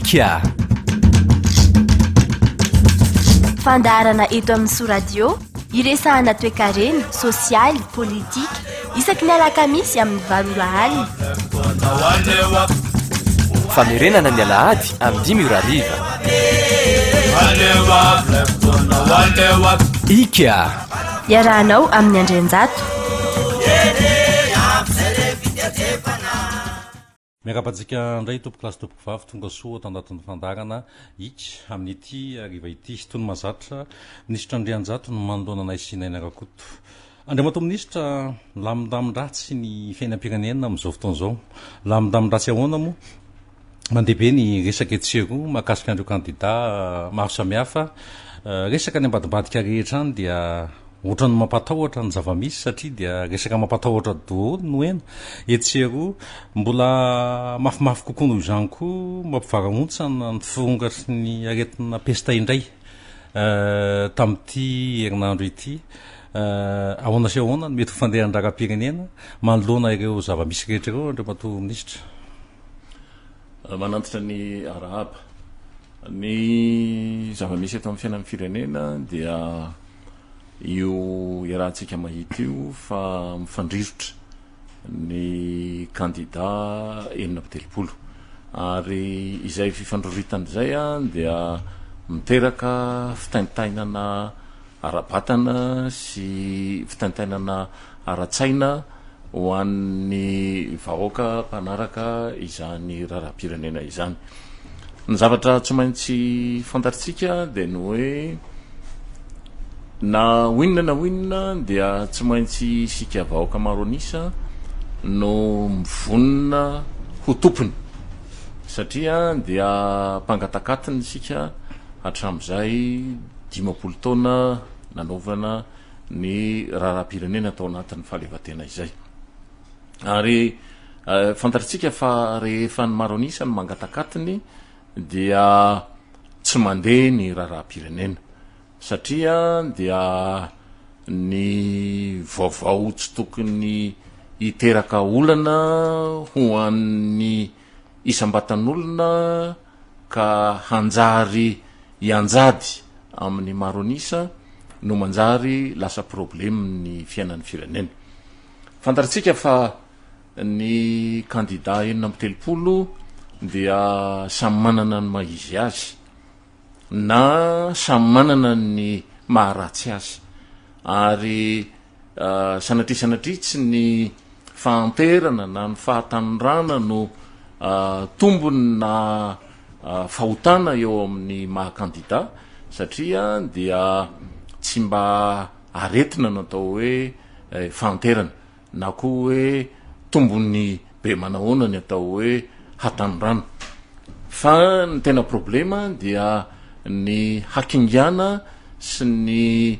Ika. Fandaharana eto amin'ny Soa Radio, iresahana toekarena, sosialy, politika, isaky ny alakamisy amin'ny valo ora alina. Famerenana ny alahady amin'ny dimy ora hariva. Ika. Iarahanao amin'ny Andrianjato. Miarahaba antsika indray tompokolahy sy tompokovavy tonga soa ato anatin'ny fandaharana Ika amin'ity hariva ity. Toy ny mahazatra, Minisitra Andrianjato no manoloana anay sy Naina Rakoto. Andriamatoa Minisitra, milamindamin-dratsy ny fiainam-pirenena amin'izao fotoana izao. Milamindamin-dratsy ahoana moa? Mandeha be ny resaka etsy sy eroa mahakasika an'ireo kandida maro samihafa. Resaka any ambadimbadika rehetra any dia ohatran'ny mampatahotra ny zava-misy satria dia resaka mampatahotra daholo no heno etsy sy eroa. Mbola mafimafy kokoa noho izany koa mampivarahontsana ny firongatry ny aretina pesta indray tamin'ity herinandro ity. Ahoana sy ahoana no mety ho fandehan'ny raharaham-pirenena manoloana ireo zava-misy rehetra ireo Andriamatoa Minisitra? Manantitra ny arahaba. Ny zava-misy eto amin'ny fiainan'ny firenena dia io iarahantsika mahita io fa mifandrirotra ny kandida 36 ary izay fifandroritana izay dia miteraka fitaintainana ara-batana sy fitaintainana ara-tsaina ho an'ny vahoaka mpanaraka izany raharaham-pirenena izany. Ny zavatra tsy maintsy fantatritsika dia ny hoe na ho inona na ho inona dia tsy maintsy isika vahoaka maro an'isa no mivonona ho tompony satria dia mpangatak'atiny isika hatramin'izay 50 taona nanaovana ny raharaham-pirenena tao anatin'ny fahaleovantena izay. Ary fantatritsika fa rehefa ny maro an'isa no mangatak'atiny dia tsy mandeha ny raharaham-pirenena satria dia ny vaovao tsy tokony hiteraka olana ho an'ny isam-batan'olona ka hanjary hianjady amin'ny maro an'isa no manjary lasa problème ny fiainan'ny firenena. Fantatritsika fa ny kandida 36 dia samy manana ny maha izy azy na samy manana ny maha ratsy azy ary Sanatria sanatria tsy ny fahanterana na ny fahatanorana no tombony na fahotana eo amin'ny maha kandida satria dia tsy mba aretina no atao hoe fahanterana na koa hoe tombony be manahoana ny atao hoe hatanorana fa ny tena problema dia ny hakingana sy ny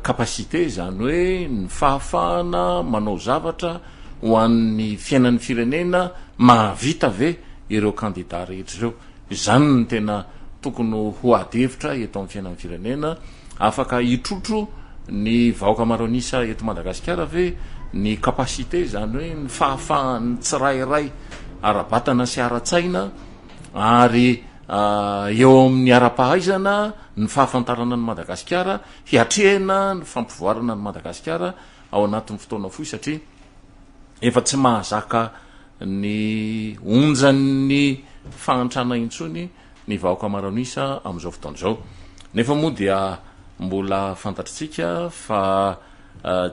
capacité izany hoe ny fahafahana manao zavatra ho an'ny fiainan'ny firenena mahavita ve ireo kandida rehetra ireo. Izany no tena tokony ho ady hevitra eto amin'ny fiainan'ny firenena. Afaka hitrotro ny vahoaka maro an'isa eto Madagasikara ve ny capacité izany hoe ny fahafahan'ny tsirairay ara-batana sy ara-tsaina ary eo amin'ny ara-pahaizana ny fahafantarana an'i Madagasikara hiatrehana ny fampivoarana an'i Madagasikara ao anatin'ny fotoana fohy satria efa tsy mahazaka ny onjan'ny fahantrana intsony ny vahoaka maro an'isa amin'izao fotoana izao. Nefa moa dia mbola fantatritsika fa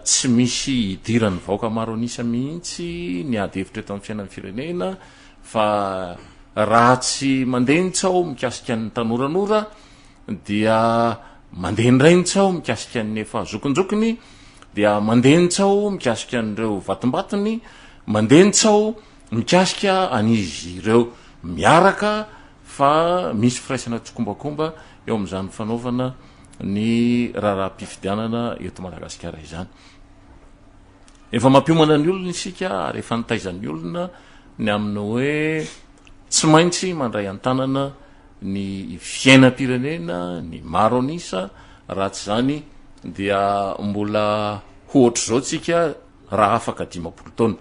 tsy misy idiran'ny vahoaka maro an'isa mihitsy ny ady hevitra eto amin'ny fiainan'ny firenena fa raha tsy mandeha ny tsaho mikasika ny tanoranora dia mandeha indray ny tsaho mikasika ny efa zokinjokiny dia mandeha ny tsaho mikasika an'ireo vatombatony mandeha ny tsaho mikasika an'izy ireo miaraka fa misy firaisana tsikombakomba eo amin'izany fanaovana ny raharaham-pifidianana eto Madagasikara izany. Efa mampiomana ny olona isika ary efa nitaiza ny olona ny amin'ny hoe tsy maintsy mandray an-tanana ny fiainam-pirenena, ny maro an'isa, raha tsy izany dia mbola ho ohatr'izao tsika raha afaka 50 taona.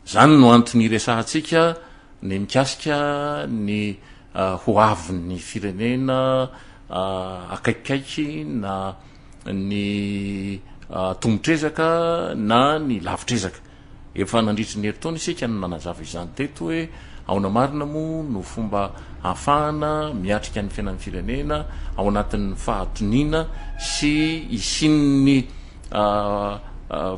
Izany no antony iresahantsika ny mikasika ny. ho avin'ny firenena akaikikaiky na ny tomotr'ezaka na ny lavitr'ezaka. Efa nandritry ny herintaona isika no nanazava izany teto hoe ahoana marina moa no fomba ahafahana miatrika ny fiainan'ny firenena ao anatin'ny fahatoniana sy hisian'ny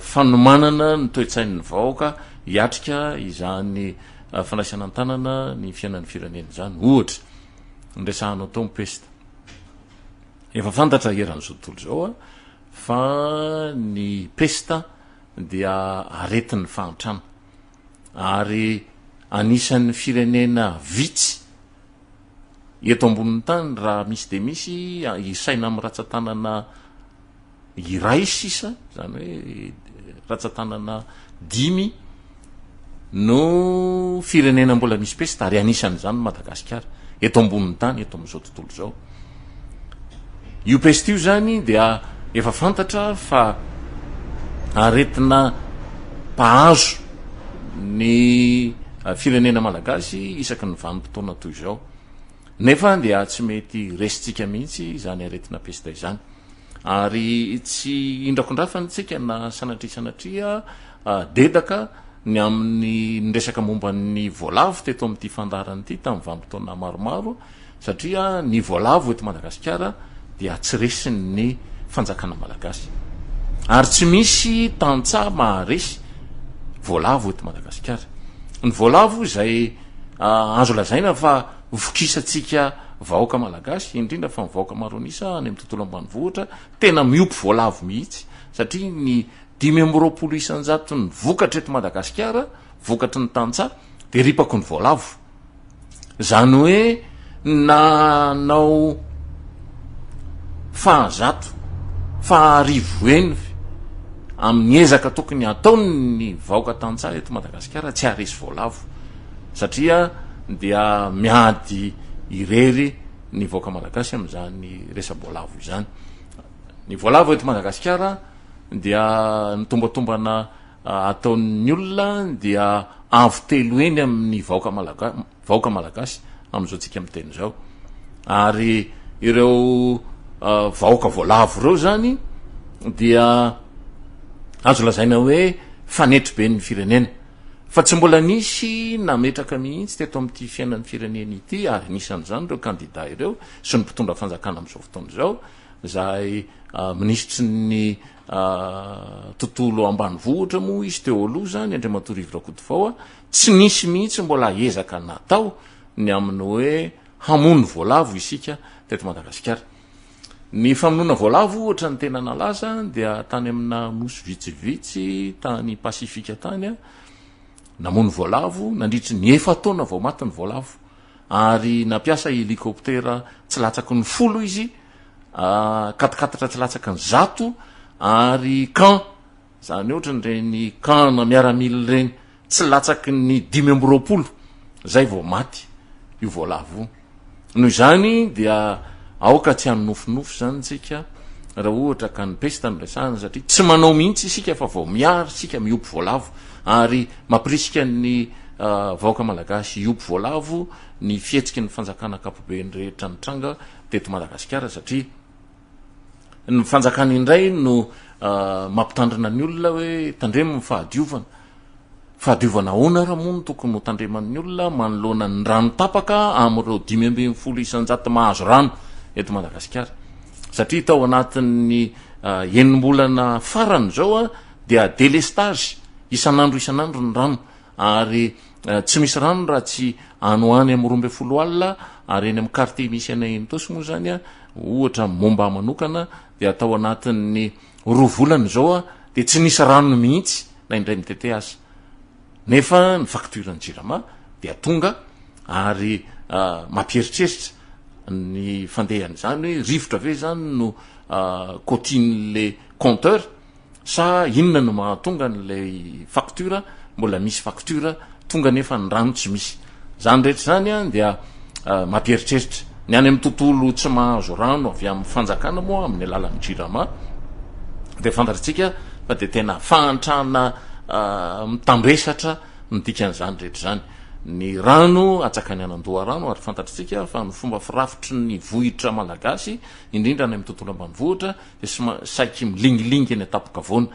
fanomanana ny toe-tsain'ny vahoaka hiatrika izany fandraisana an-tanana ny fiainan'ny firenena izany. Ohatra, ny resahanao tao ny pesta. Efa fantatra eran'izao tontolo izao fa ny pesta dia aretin'ny fahantrana ary anisan'ny firenena vitsy eto ambonin'ny tany raha misy dia misy isaina amin'ny ratsan-tanana iray sisa, izany hoe ratsan-tanana dimy no firenena mbola misy pesta ary anisan'izany Madagasikara eto ambonin'ny tany eto amin'izao tontolo izao. Io pesta io zany dia efa fantatra fa aretina mpahazo ny firenena malagasy isaky ny vanim-potoana toy izao. Nefa dia tsy mety resintsika mihitsy izany aretina pesta izany. Ary tsy indrakondrafana tsika na sanatria sanatria dedaka ny amin'ny niresaka momba ny voalavo teto amin'ity fandaharana ity tamin'ny vanim-potoana maromaro satria ny voalavo eto Madagasikara dia tsy resin'ny fanjakana malagasy ary tsy misy tantsaha maharesy voalavo eto Madagasikara. Ny voalavo izay azo lazaina fa vokisantsika vahoaka malagasy, indrindra fa ny vahoaka maro an'isa any amin'ny tontolo ambanivohitra, tena miompy voalavo mihitsy satria ny 25 isan-jaton'ny vokatra eto Madagasikara, vokatry ny tantsaha, dia ripako ny voalavo. Izany hoe nanao fahazato, faharivo heny amin'ny ezaka tokony hataon'ny vahoaka tantsaha eto Madagasikara tsy haharesy voalavo satria dia miady irery ny vahoaka malagasy amin'izany resa-boalavo izany. Ny voalavo eto Madagasikara dia ny tombatombana ataon'ny olona dia avo telo heny amin'ny vahoaka malaga vahoaka malagasy amin'izao tsika miteny izao ary ireo vahoaka voalavo ireo zany dia azo lazaina hoe fanetriben'ny firenena fa tsy mbola nisy nametraka mihitsy teto amin'ity fiainan'ny firenena ity ary anisan'izany ireo kandida ireo sy ny mpitondra fanjakana amin'izao fotoana izao izay minisitry ny tontolo ambanivohitra moa izy teo aloha izany Andriamatoa Rivo Rakotovao tsy nisy mihitsy mbola ezaka natao ny amin'ny hoe hamono voalavo isika teto Madagasikara. Ny famonoana voalavo ohatra ny tena nalaza dia tany amina nosy vitsivitsy tany Pasifika tany, namono voalavo nandritry ny efa-taona vao maty ny voalavo ary nampiasa hélicoptère tsy latsaky ny 10 izy, katikatitra tsy latsaky ny 100 ary camp, izany hoe ohatran'ireny camp-na miaramila ireny tsy latsaky ny 25 zay vao maty io voalavo io. Noho izany dia aoka tsy hanonofinofy izany tsika raha ohatra ka ny pesta no resahana satria tsy manao mihitsy isika fa vao miary isika miompy voalavo ary mampirisika ny vahoaka malagasy hiompy voalavo ny fihetsiky ny fanjakana ankapobeny rehetra nitranga teto Madagasikara satria ny fanjakana indray no mampitandrina ny olona hoe tandremo ny fahadiovana. Fahadiovana ahoana ary moa no tokony ho tandreman'ny olona manoloana ny rano tapaka amin'ireo 15% mahazo rano eto Madagasikara? Satria tao anatin'ny enim-bolana farany izao dia délestage isan'andro isan'andro ny rano ary tsy misy rano raha tsy any ho any amin'ny 12 alina ary eny amin'ny quartier misy anay eny Itaosy moa izany ohatra momba ahy manokana dia tao anatin'ny roa volana izao dia tsy nisy rano mihitsy na indray mitete aza nefa ny facture ny jirama dia tonga ary mampieritreritra ny fandehan'izany hoe rivotra ve zany no cotin'le compteur Sa inona no mahatonga an'ilay facture mbola misy facture tonga nefa ny rano tsy misy? Izany rehetra izany dia mampieritreritra. Ny any amin'ny tontolo tsy mahazo rano avy amin'ny fanjakana moa amin'ny alalan'ny Jirama dia fantatritsika fa dia tena fahantrana mitambesatra ny dikan'izany rehetra izany. Ny rano atsakany any an-doharano ary fantatritsika fa ny fomba firafitry ny vohitra malagasy, indrindra any amin'ny tontolo ambanivohitra, dia soma saiky milingilingy eny an-tampon-kavoana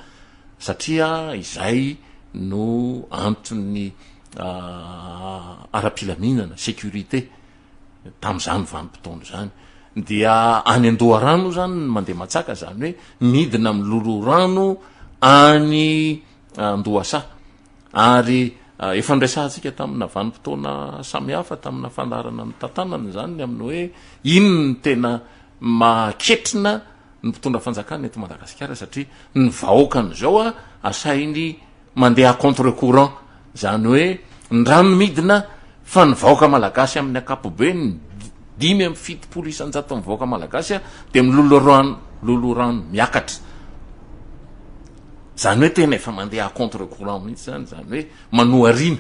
satria izay no antony ara-pilaminana, sécurité, tamin'izany vanim-potoana izany. Dia any an-doharano izany ny mandeha matsaka, izany hoe midina miloloha rano any an-dohasaha. Ary efa noresahantsika tamina vanim-potoana samihafa, tamina fandaharana nitantanana izany ny amin'ny hoe inona no tena mahaketrina ny mpitondra fanjakana eto Madagasikara satria ny vahoakan'izao asainy mandeha à contre courant, izany hoe ny rano midina fa ny vahoaka malagasy amin'ny ankapobeny, 75 isan-jaton'ny vahoaka malagasy dia miloloha rano, rano miakatra. Izany hoe tena efa mandeha à contre courant mihitsy izany, izany hoe manohariana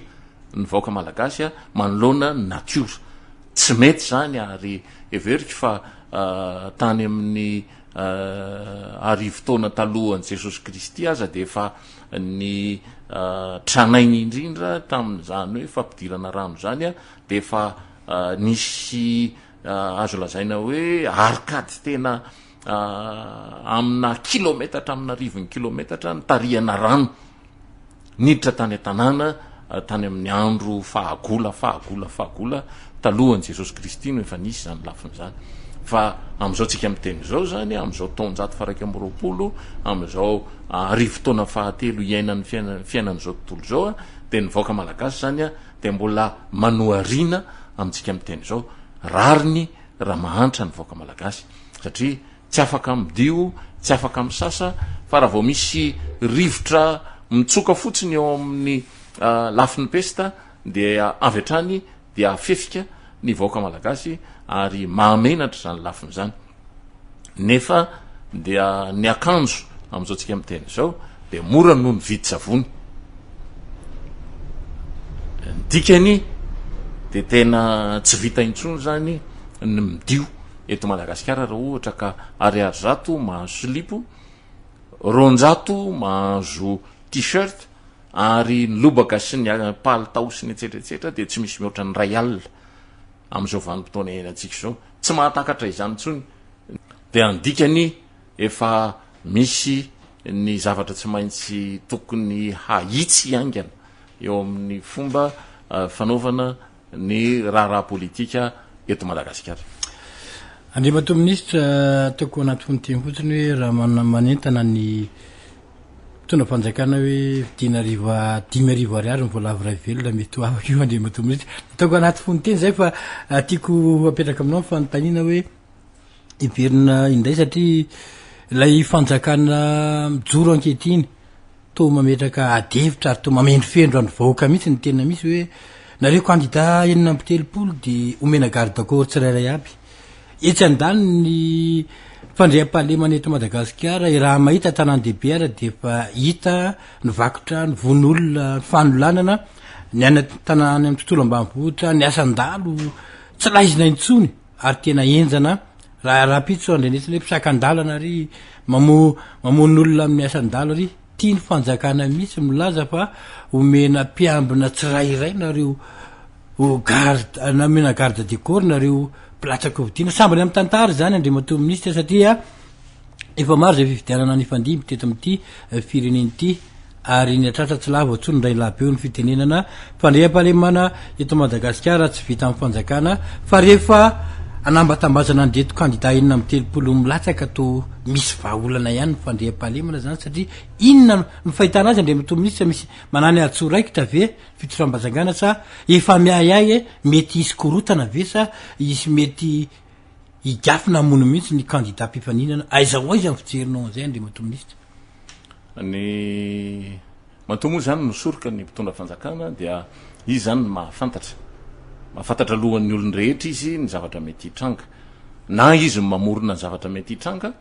ny vahoaka malagasy manoloana ny natiora. Tsy mety izany ary heveriko fa tany amin'ny arivo taona talohan'i Jesosy Kristy aza dia efa ny tranainy indrindra tamin'izany hoe fampidirana rano izany dia efa nisy azo lazaina hoe arikady tena amina kilometatra amina arivony kilometatra nitarihana rano niditra tany an-tanàna tany amin'ny andro fahagola fahagola fahagola talohan'i Jesosy Kristy no efa nisy izany lafiny izany. Fa amin'izao tsika miteny izao izany, amin'izao taonjato faha 21, amin'izao arivo taona fahatelo iainan'ny fiainan'izao tontolo izao, dia ny vahoaka malagasy izany dia mbola manohariana amintsika miteny izao. Rariny raha mahantra ny vahoaka malagasy satria tsy afaka midio, tsy afaka misasa fa raha vao misy rivotra mitsoka fotsiny eo amin'ny lafiny pesta dia avy hatrany dia afefika ny vahoaka malagasy ary mahamenatra izany lafiny izany. Nefa dia ny akanjo amin'izao tsika miteny izao dia mora noho ny vidin-tsavony. Ny dikany dia tena tsy vita intsony izany ny midio eto Madagasikara raha ohatra ka ariary 100 mahazo silipo, 200 mahazo t-shirt ary ny lobaka sy ny palitao sy ny etsetra etsetra dia tsy misy mihoatra ny 1000 amin'izao vanim-potoana iainantsika izao. Tsy mahatakatra izany intsony. Dia ny dikany efa misy ny zavatra tsy maintsy tokony hahitsy haingana eo amin'ny fomba fanaovana ny raharaha politika eto Madagasikara. Andriamatoa Minisitra, ataoko anaty fononteny fotsiny hoe raha manentana ny mpitondra fanjakana hoe vidiana arivo 5000 ariary ny voalavo iray velona mety ho afaka io Andriamatoa Minisitra. Ataoko anaty fononteny izay fa tiako apetraka aminao ny fanontaniana hoe hiverina indray satria ilay fanjakana mijoro ankehitriny toa mametraka adihevitra ary toa mamendrofendro an'ny vahoaka mihitsy ny tena misy hoe nareo kandida 36 dia omena garde corps tsirairay aby. Etsy andaniny ny fandriampahalemana eto Madagasikara raha mahita tanàn-dehibe ara dia efa hita ny vakotra, ny vono olona, ny fanolanana, ny any an-tanàna any amin'ny tontolo ambanivohitra, ny asan-dalo tsy laizina intsony. ary tena henjana raha rahampitso andrenesana hoe mpisakan-dalana ary mamo mamono olona amin'ny asan-dalo ary tia ny fanjakana mihitsy milaza fa omena mpiambina tsirairay nareo ho garde na omena garde du corps nareo mpilatsaka hofidiana sambany amin'ny tantara izany andriamatoa minisitra satria Efa maro izay fifidianana nifandimby teto amin'ity firenena ity ary ny hatratra tsy lavo intsony indray lahabe hoy ny fitenenana. Fandriampahalemana eto Madagasikara tsy vitan'ny fanjakana fa rehefa anambatambazana an'ireto kandida 36 milatsaka toa misy vahaolana ihany ny fandriampahalemana izany satria inona no fahitana azy Andriamatoa Minisitra misy manany hadisoa raikitra ve fitondram-panjakana sa efa miahiahy hoe mety hisy korotana ve sa hisy mety Higafy na hamono mihitsy ny kandida mpifaninana. Aiza ho aiza ny fijerinao an'izay Andriamatoa Minisitra? Ny matoa moa izany misoroka ny mpitondra fanjakana dia izy izany no mahafantatra. Mahafantatra alohan'ny olon-drehetra izy ny zavatra mety hitranga. Na izy no mamorona ny zavatra mety hitranga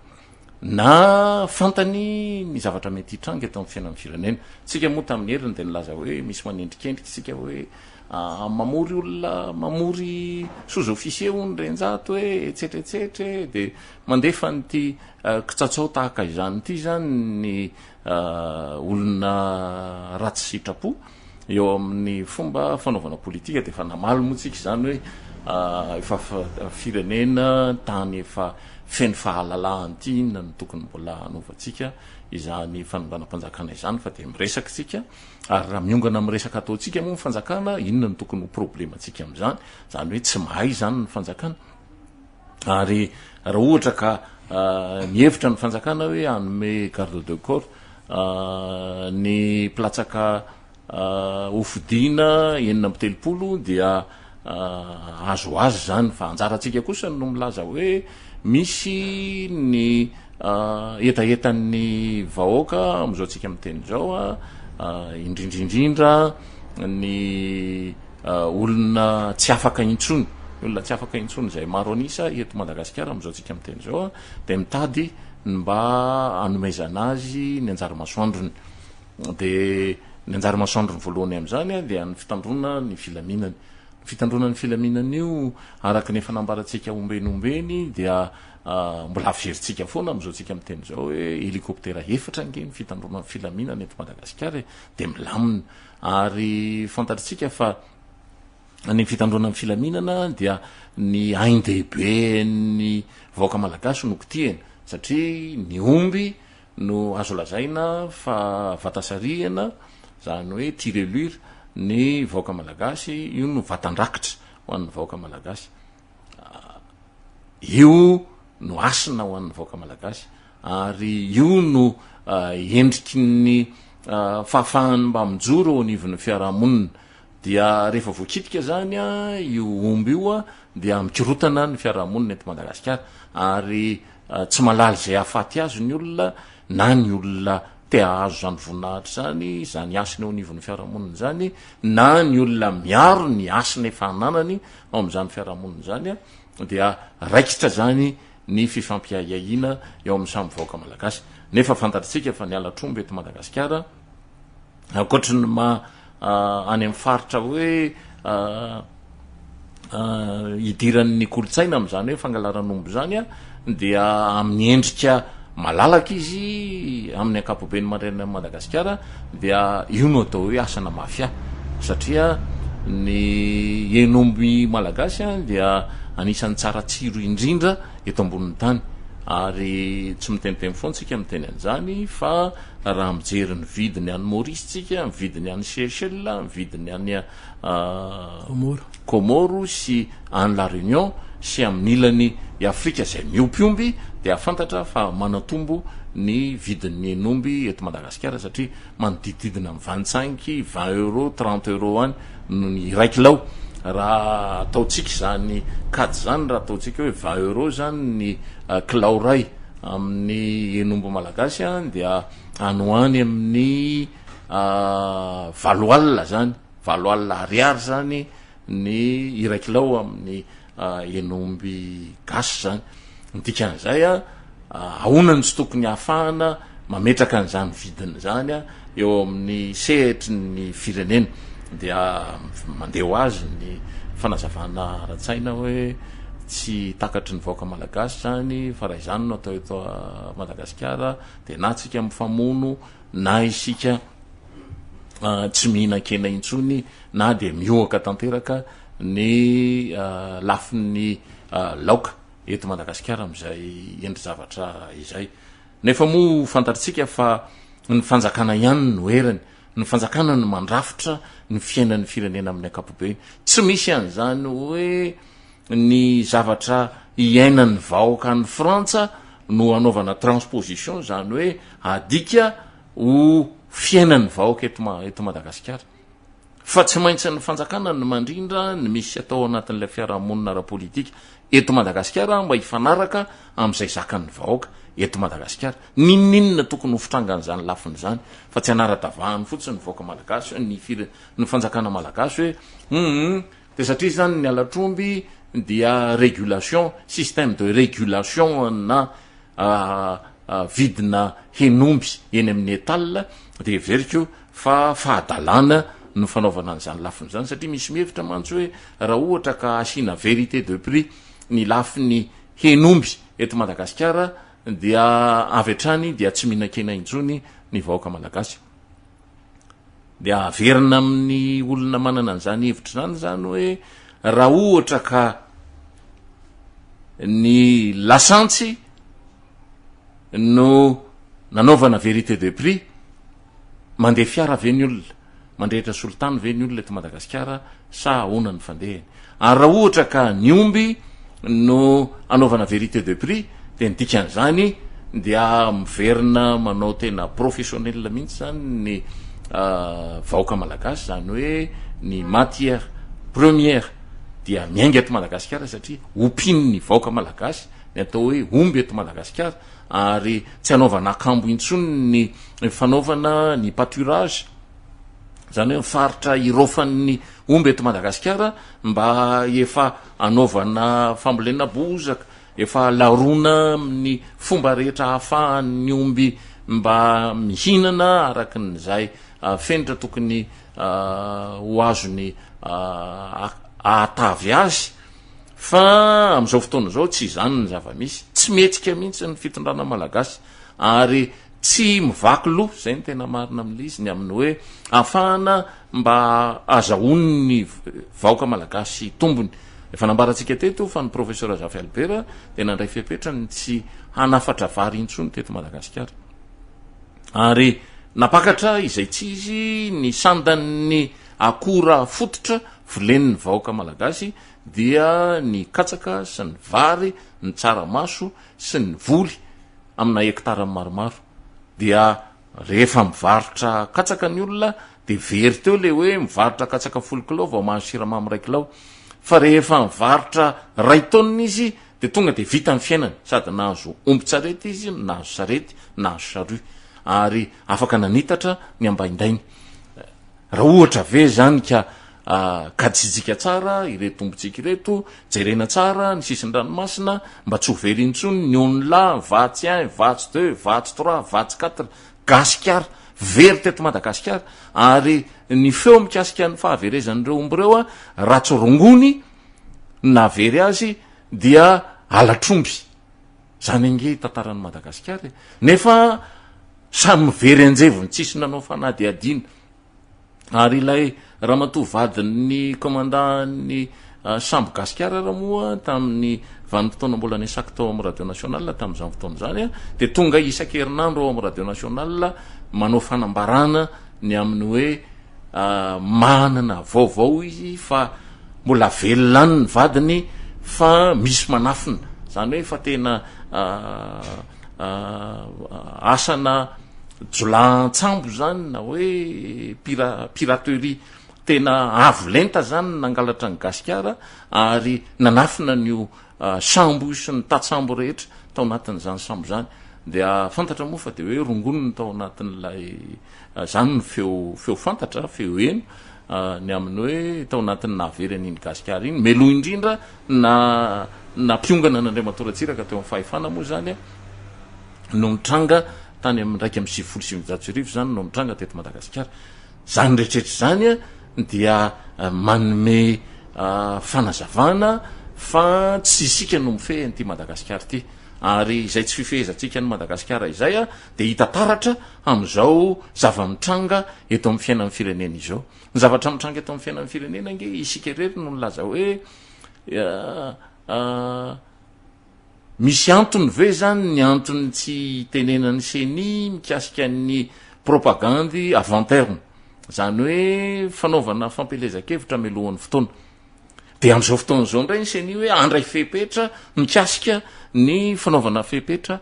na fantany ny zavatra mety hitranga eto amin'ny fiainan'ny firenena. Tsika moa tamin'ny heriny dia nilaza hoe misy manendrikendrika isika hoe Mamory olona mamory sous officier hono Renjato e, etsetra etsetra e, de mandefa an'ity kitsatsao tahaka izany ity zany ny olona ratsy sitrapo. eo amin'ny fomba fanaovana politika dia efa namaly moa tsika izany hoe efa firenena tany efa feno fahalalahana ity inona no tokony mbola hanaovantsika izany fanonganam-panjakana izany fa dia miresaka isika ary raha miongana amin'ny resaka ataontsika moa ny fanjakana inona no tokony ho problemantsika amin'izany izany hoe tsy mahay izany ny fanjakana ary raha ohatra ka mihevitra ny fanjakana hoe hanome garde de corps ny mpilatsaka hofidina 36 dia azo ho azy izany fa anjarantsika kosa no milaza hoe misy ny hetahetan'ny vahoaka amin'izao tsika miteny izao indrindra indrindra ny olona tsy afaka intsony, ny olona tsy afaka intsony izay maro an'isa eto Madagasikara amin'izao tsika miteny izao dia mitady ny mba hanomezana azy ny anjara masoandrony. Dia ny anjara masoandrony voalohany amin'izany dia ny fitandroana ny filaminany. Ny fitandroana ny filaminana io araka ny efa nambarantsika ombeny ombeny dia mbola averintsika foana amin'izao tsika miteny izao hoe hélicoptère efatra ange ny fitandroana ny filaminana eto Madagasikara e, dia milamina. Ary fantatritsika fa ny fitandroana ny filaminana dia ny ain-dehiben'ny vahoaka malagasy no kitihina satria ny omby no azo lazaina fa vatasarihana, izany hoe tirelire, ny vahoaka malagasy, io no vatan-drakitra ho an'ny vahoaka malagasy. Io no hasina ho an'ny vahoaka malagasy ary io no endriky ny fahafahany mba mijoro eo anivon'ny fiarahamonina. Dia rehefa voakitika zany io omby io dia mikorotana ny fiarahamonina eto Madagasikara ary tsy mahalala izay hahafaty azy ny olona na ny olona te hahazo izany voninahitra izany, izany hasina eo anivon'ny fiarahamonina izany, na ny olona miaro ny hasina efa ananany ao amin'izany fiarahamonina izany dia raikitra izany ny fifampiahiahiana eo amin'ny samy vahoaka malagasy. Nefa fantatritsika fa ny halatr'omby eto Madagasikara, ankoatry ny maha any amin'ny faritra hoe idiran'ny kolontsaina amin'izany hoe fangalaran'omby izany dia amin'ny endrika malalaka izy amin'ny ankapobeny manerana an'i Madagasikara dia io no atao hoe asana mafia satria ny hen'omby malagasy dia anisan'ny tsara tsiro indrindra eto ambonin'ny tany ary tsy miteniteny foana tsika miteny an'izany fa raha mijery ny vidiny any Maurice tsika, ny vidiny any Seychelles, ny vidiny any Comores sy any La Réunion sy amin'ny ilany i Afrika izay miompy omby dia fantatra fa manatombo ny vidin'ny hen'omby eto Madagasikara satria manodidididina amin'ny vingt cinq, vingt euros, trente euros any no ny iray kilao. Raha ataontsika izany kajy izany, raha ataontsika hoe vingt euros izany ny kilao iray amin'ny hen'omby malagasy dia any ho any amin'ny 80 alina izany, 80 alina ariary izany ny iray kilao amin'ny hen'omby gasy izany. Ny dikan'izay, ahoana no tsy tokony hahafahana mametraka an'izany vidiny izany eo amin'ny sehatry ny firenena? Dia mandeha ho azy ny fanazavana ara-tsaina hoe tsy takatry ny vahoaka malagasy izany fa raha izany no atao eto Madagasikara dia na tsika mifamono na isika tsy mihinan-kena intsony na dia mihoaka tanteraka ny lafiny laoka eto Madagasikara amin'izay endri-javatra izay. Nefa moa fantatritsika fa ny fanjakana ihany no heriny, ny fanjakana no mandrafitra ny fiainan'ny firenena amin'ny ankapobeny. Tsy misy an'izany hoe ny zavatra iainan'ny vahoaka any Frantsa no anaovana transposition, izany hoe adika ho fiainan'ny vahoaka eto eto Madagasikara. Fa tsy maintsy ny fanjakana no mandrindra ny misy atao anatin'ilay fiarahamonina ara-politika eto Madagasikara mba hifanaraka amin'izay zakan'ny vahoaka eto Madagasikara. N'inon'inona tokony ho fitrangan'izany lafiny izany fa tsy hanara-davahany fotsiny ny vahoaka malagasy hoe ny fire- ny fanjakana malagasy hoe hum dia satria izany ny halatr'omby dia régulation, système de régulation na vidina hen'omby eny amin'ny étal dia heveriko fa fahadalana no fanaovana an'izany lafiny izany satria misy mihevitra mantsy hoe raha ohatra ka asiana vérité de prix ny lafiny hen'omby eto Madagasikara dia avy hatrany dia tsy mihinan-kena intsony ny vahoaka malagasy. Dia averina amin'ny olona manana an'izany hevitra izany izany hoe raha ohatra ka ny lasantsy no nanaovana vérité de prix, mandeha fiara ve ny olona? Mandrehitra solitany ve ny olona eto Madagasikara sa ahoana ny fandehany? Ary raha ohatra ka ny omby no anaovana vérité de prix dia ny dikan'izany dia miverina manao tena professionnel mihitsy zany ny vahoaka malagasy, izany hoe ny matière première dia miainga eto Madagasikara satria ompian'ny vahoaka malagasy ny atao hoe omby eto Madagasikara ary tsy anaovana akambo intsony ny fanaovana ny pâturage, zany hoe ny faritra iraofan'ny omby eto Madagasikara mba efa anaovana fambolena bozaka, efa laroina amin'ny fomba rehetra ahafahan'ny omby mba mihinana araka an'izay fenitra tokony ho azony ahatavy azy. Fa amin'izao fotoana izao tsy izany ny zava-misy. Tsy mihetsika mihitsy ny fitondrana malagasy ary tsy mivaky loha, izay no tena marina amin'ilay izy, ny amin'ny hoe ahafahana mba azahoan'ny vahoaka malagasy tombony. Efa nambarantsika teto fa ny Professeur Zafy Albert dia nandray fepetra ny tsy hanafatra vary intsony teto Madagasikara. Ary nampakatra izay tsy izy ny sandan'ny akora fototra volen'ny vahoaka malagasy dia ny katsaka sy ny vary, ny tsaramaso sy ny voly amina hectare maromaro. Dia rehefa mivarotra katsaka ny olona dia very teo le hoe mivarotra katsaka folo kilao vao mahazo siramamy iray kilao. Fa rehefa mivarotra iray taonina izy dia tonga dia vita ny fiainany, sady nahazo ombin-tsarety izy no nahazo sarety, nahazo charrue ary afaka nanitatra ny ambaindainy. Raha ohatra ve izany ka kajijika tsara ireto ombintsika ireto, jerena tsara ny sisin-dranomasina mba tsy ho very intsony ny onilahy, vatsy un, vatsy deux, vatsy trois, vatsy quatre, gasikara, very teto Madagasikara, ary ny feo mikasika ny fahaverezan'ireo omby ireo raha tsy rongony no nahavery azy dia halatr'omby. Zany ange tantaran'i Madagasikara e. Nefa samy very anjevony tsisy nanao fanadihadiana. Ary ilay ramatoa vadin'ny commandant-n'ny sambo Gasikara ara moa tamin'ny vanim-potoana mbola niasako tao amin'ny Radio Nationale tamin'izany fotoana izany dia tonga isan-kerinandro ao amin'ny Radio Nationale manao fanambarana ny amin'ny hoe manana vaovao izy fa mbola velona any ny vadiny fa misy manafina, zany hoe fa tena asana jolahan-tsambo zany na hoe pira- piraterie tena avo lenta zany ny nangalatra an'i Gasikara ary nanafina an'io sambo io sy ny tatsambo rehetra tao anatin'izany sambo zany, dia fantatra moa fa dia hoe rongony ny tao anatin'ilay Izany no feo feo fantatra, feo heno, ny amin'ny hoe tao anatin'ny nahavery an'iny Gasikara iny. Meloa indrindra na nampiongana an'Andriamatoa Ratsiraka teo amin'ny fahefana moa izany no nitranga tany amin'ny 1991 izany no nitranga teto Madagasikara. Izany rehetrarehetra izany dia manome fanazavana fa tsy isika no mifehy an'ity Madagasikara ity. Ary izay tsy fifehezantsika an'i Madagasikara izay dia hita taratra amin'izao zava-mitranga eto amin'ny fiainan'ny firenena izao. Ny zavatra mitranga eto amin'ny fiainan'ny firenena ange isika irery no nilaza hoe misy antony ve zany ny antony tsy hitenenan'ny CENI mikasika ny propagandy avant terme, zany hoe fanaovana fampielezan-kevitra mialohan'ny fotoana. Dia amin'izao fotoana izao indray ny Ceni hoe handray fepetra mikasika ny fanaovana fepetra,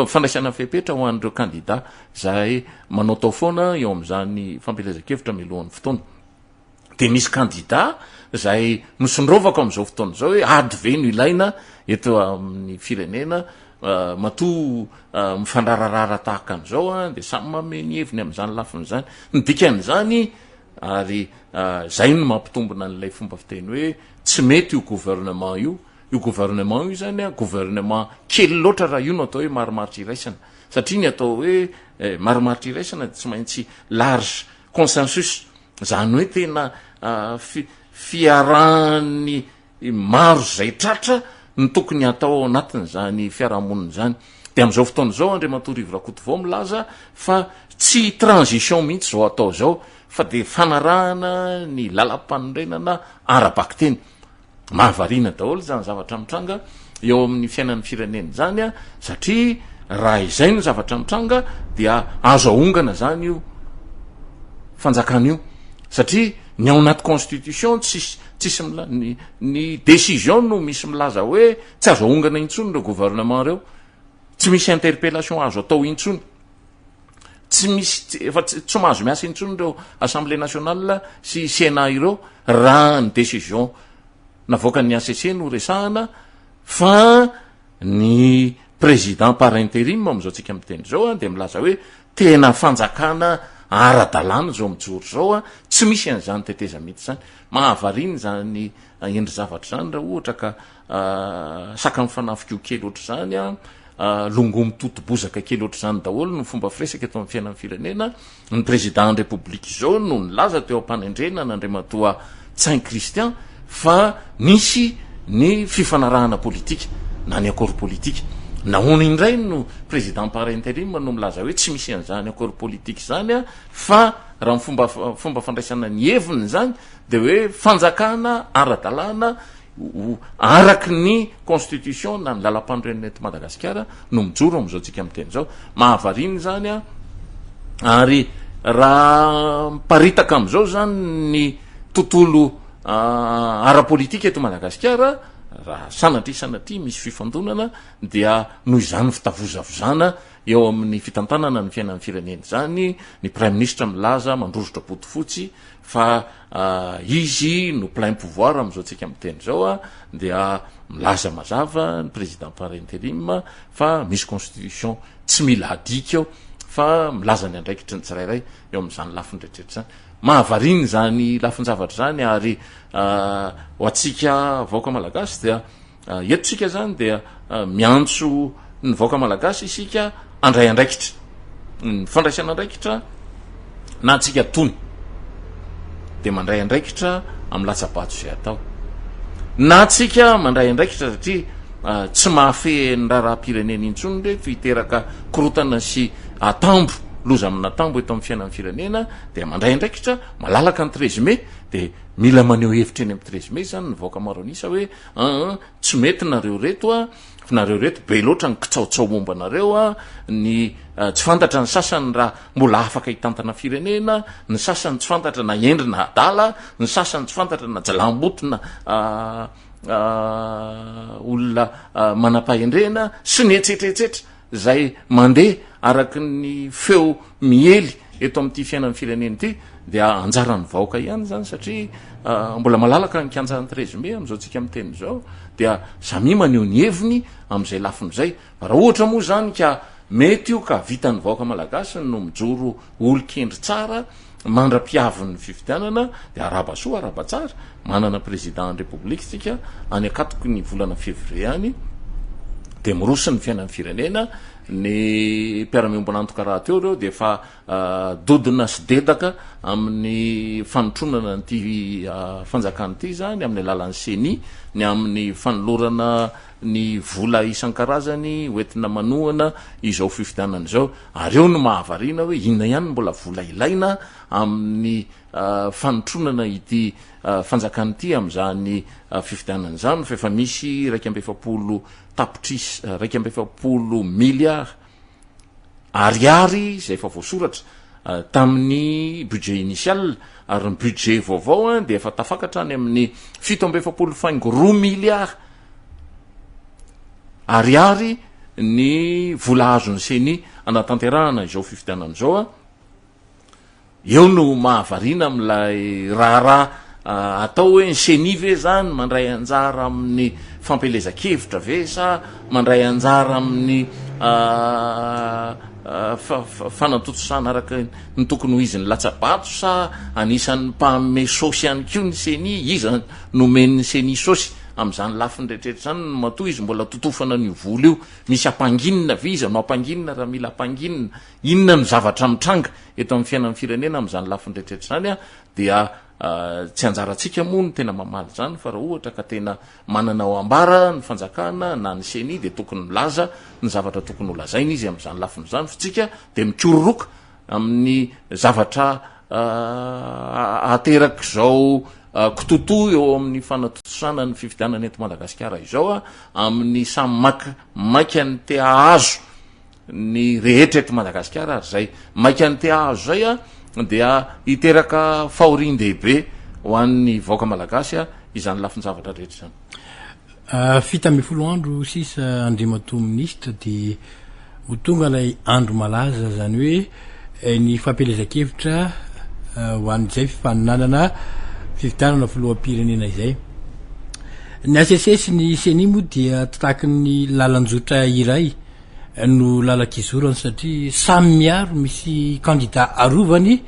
fandraisana fepetra ho an'ireo kandida izay manaotao foana eo amin'izany fampielezan-kevitra mialohan'ny fotoana. Dia misy kandida izay nosondrovako amin'izao fotoana izao hoe ady ve no ilaina eto amin'ny firenena matoa mifandrararara tahaka an'izao dia samy manome ny heviny amin'izany lafiny izany. Ny dikan'izany Ary zay no mampitombina an'ilay fomba fiteny hoe tsy mety io gouvernement io. Io gouvernement io zany an, gouvernement kely loatra raha io no atao hoe marimaritra iraisana. Satria ny atao hoe marimaritra iraisana dia tsy maintsy large consensus. Zany hoe tena fiarahan'ny Maro izay tratra no tokony hatao ao anatin'izany fiarahamonina izany. Dia amin'izao fotoana izao Andriamatoa Rivo Rakotovao milaza fa tsy transition mihitsy izao atao izao. fa dia fanarahana ny lalam-panorenana ara-bakiteny. Mahavariana daholo izany zavatra mitranga eo amin'ny fiainan'ny firenena izany a, satria raha izay no zavatra mitranga dia azo ahongana izany io fanjakana io, satria ny ao anaty constitution tsisy tsisy mila-, ny ny décision no misy milaza hoe tsy azo ahongana intsony ireo gouvernement ireo, tsy misy interpellation azo atao intsony. Tsy misy, efa tsy mahazo miasa intsony ireo Assemblée nationale sy Sénat ireo raha ny décision navoakan'ny HCC no resahana fa ny président par intérim amin'izao tsika miteny izao dia milaza hoe tena fanjakana ara-dalàna izao mijoro izao, tsy misy an'izany tetezamita izany. Mahavariana izany endri-javatra izany raha ohatra ka saka mifanafika io kely ohatr'izany an, longoa mitoto bozaka kely ohatr'izany daholo no fomba firesaka eto amin'ny fiainan'ny firenena. Ny président ny République izao no nilaza teo am-panendrena an'Andriamatoa Ntsay Christian fa nisy ny fifanarahana politika na ny accord politique. Nahoana indray no président par intérim no milaza hoe tsy misy an'izany accord politique izany fa raha ny fomba fomba fandraisana ny heviny izany dia hoe fanjakana ara-dalàna ho araky ny constitution na ny lalam-panorenana eto Madagasikara no mijoro amin'izao tsika miteny izao. Mahavariana izany an, ary raha miparitaka amin'izao izany ny tontolo ara-politika eto Madagasikara, raha sanatria sanatria misy fifandonana dia noho izany fitavozavozana eo amin'ny fitantanana ny fiainan'ny firenena izany, ny praiminisitra milaza mandrozotra bodofotsy fa izy no plein pouvoir amin'izao tsika miteny izao a, dia milaza mazava ny président par interim fa misy constitution tsy mila adika eo fa milaza ny andraikitry ny tsirairay eo amin'izany lafiny rehetrarehetra izany. Mahavariana izany lafin-javatra izany ary ho antsika vahoaka malagasy dia Eto isika izany dia miantso ny vahoaka malagasy isika handray andraikitra. Ny fandraisana andraikitra na antsika tony dia mandray andraikitra amin'ny latsa-bato izay atao. Na antsika mandray andraikitra satria tsy mahafehy ny raharaham-pirenena intsony ireto hiteraka korotana sy atambo, loza amin'atambo eto amin'ny fiainan'ny firenena dia mandray andraikitra malalaka ny treize mai dia mila maneho hevitra eny amin'ny treize mai izany ny vahoaka maro an'isa hoe Aa tsy mety nareo reto a, fa nareo reto be loatra ny kitsaotsao momba anareo a, ny tsy fantatra ny sasany raha mbola afaka hitantana firenena, ny sasany tsy fantatra na hendry na adala, ny sasany tsy fantatra na jalamboto na olona manam-pahendrena sy ny etsetra etsetra izay mandeha araky ny feo miely eto amin'ity fiainan'ny firenena ity dia anjaran'ny vahoaka ihany izany satria mbola malalaka ny kianjan'ny treize mai amin'izao tsika miteny izao dia samia maneho ny heviny amin'izay lafiny izay. Raha ohatra moa izany ka mety io ka vitan'ny vahoaka malagasy no mijoro olon-kendry tsara mandra-piavin'ny fifidianana dia arahaba soa arahaba tsara, manana président ny république tsika any ankatoky ny volana février any dia miroso ny fiainan'ny firenena, ny mpiara-miombon'antoka rahateo ireo dia efa dodona sy dedaka amin'ny fanotronana an'ity fanjakana ity izany amin'ny alalan'ny ceni, ny amin'ny fanolorana ny vola isan-karazany hoentina manohana izao fifidianana izao. Ary eo no mahavariana hoe inona ihany no mbola vola ilaina amin'ny fanotronana ity fanjakana ity amin'izany fifidianana izany fa efa misy 41 tapitrisa, 41 milliards ariary izay efa voasoratra tamin'ny budget initial ary ny budget vaovao dia efa tafakatra any amin'ny 47 faingo roa milliards ariary ny vola azon'ny ceni anatanterahana izao fifidianana izao. Eo no mahavariana amin'ilay raharaha atao hoe ny ceni ve zany mandray anjara amin'ny fampielezan-kevitra ve sa mandray anjara amin'ny fanatontosana araka ny tokony ho izy ny latsa-bato sa anisan'ny mpanome saosy ihany koa ny ceni? Iza no omen'ny ceni saosy amin'izany lafiny rehetrarehetra izany matoa izy mbola totofana an'io vola io? Misy ampanginina ve? Iza no ampanginina raha mila ampanginina? Inona no zavatra mitranga eto amin'ny fiainan'ny firenena amin'izany lafiny rehetrarehetra izany dia tsy anjarantsika moa no tena mamaly izany fa raha ohatra ka tena manana ho ambara ny fanjakana na ny ceni dia tokony milaza ny zavatra tokony ho lazaina izy amin'izany lafiny izany fa tsika dia mikororoka amin'ny zavatra. Aterak'izao kitotoa eo amin'ny fanatontosana ny fifidianana eto Madagasikara izao amin'ny samy maka maika ny te hahazo ny rehetra eto Madagasikara ary izay maika ny te hahazo izay dia hiteraka fahorian-dehibe ho an'ny vahoaka malagasy izany lafin-javatra rehetra izany. 17 andro sisa Andriamatoa Minisitra dia ho tonga ilay andro malaza izany hoe ny fampielezan-kevitra ho an'izay fifaninanana fifidianana filoham-pirenena izay. Ny HCC sy ny Ceni moa dia takin'ny lalan-jotra iray no lalan-kizorany satria samy miaro misy kandida arovany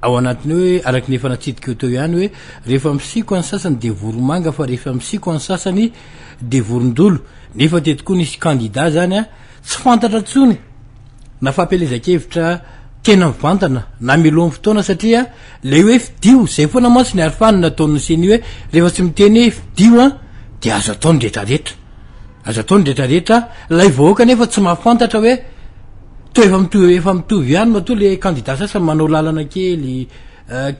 ao anatiny hoe araka ny efa natsidika eo teo ihany hoe rehefa misiko any sasany de voromanga fa rehefa misiko any sasany de vorondolo nefa teto koa nisy kandida zany a tsy fantatra tsony na fampielezan-kevitra tena mivantana na mialohan'ny fotoana satria le hoe fidio zay foana mantsy ny arifany nataon'ny seni hoe rehefa tsy miteny hoe fidio a de azo atao ny retraretra Azo atao ny retraretra, ilay vahoaka nefa tsy mahafantatra hoe toa efa mitovy efa mitovy ihany matoa le candidat sasany manao lalana kely,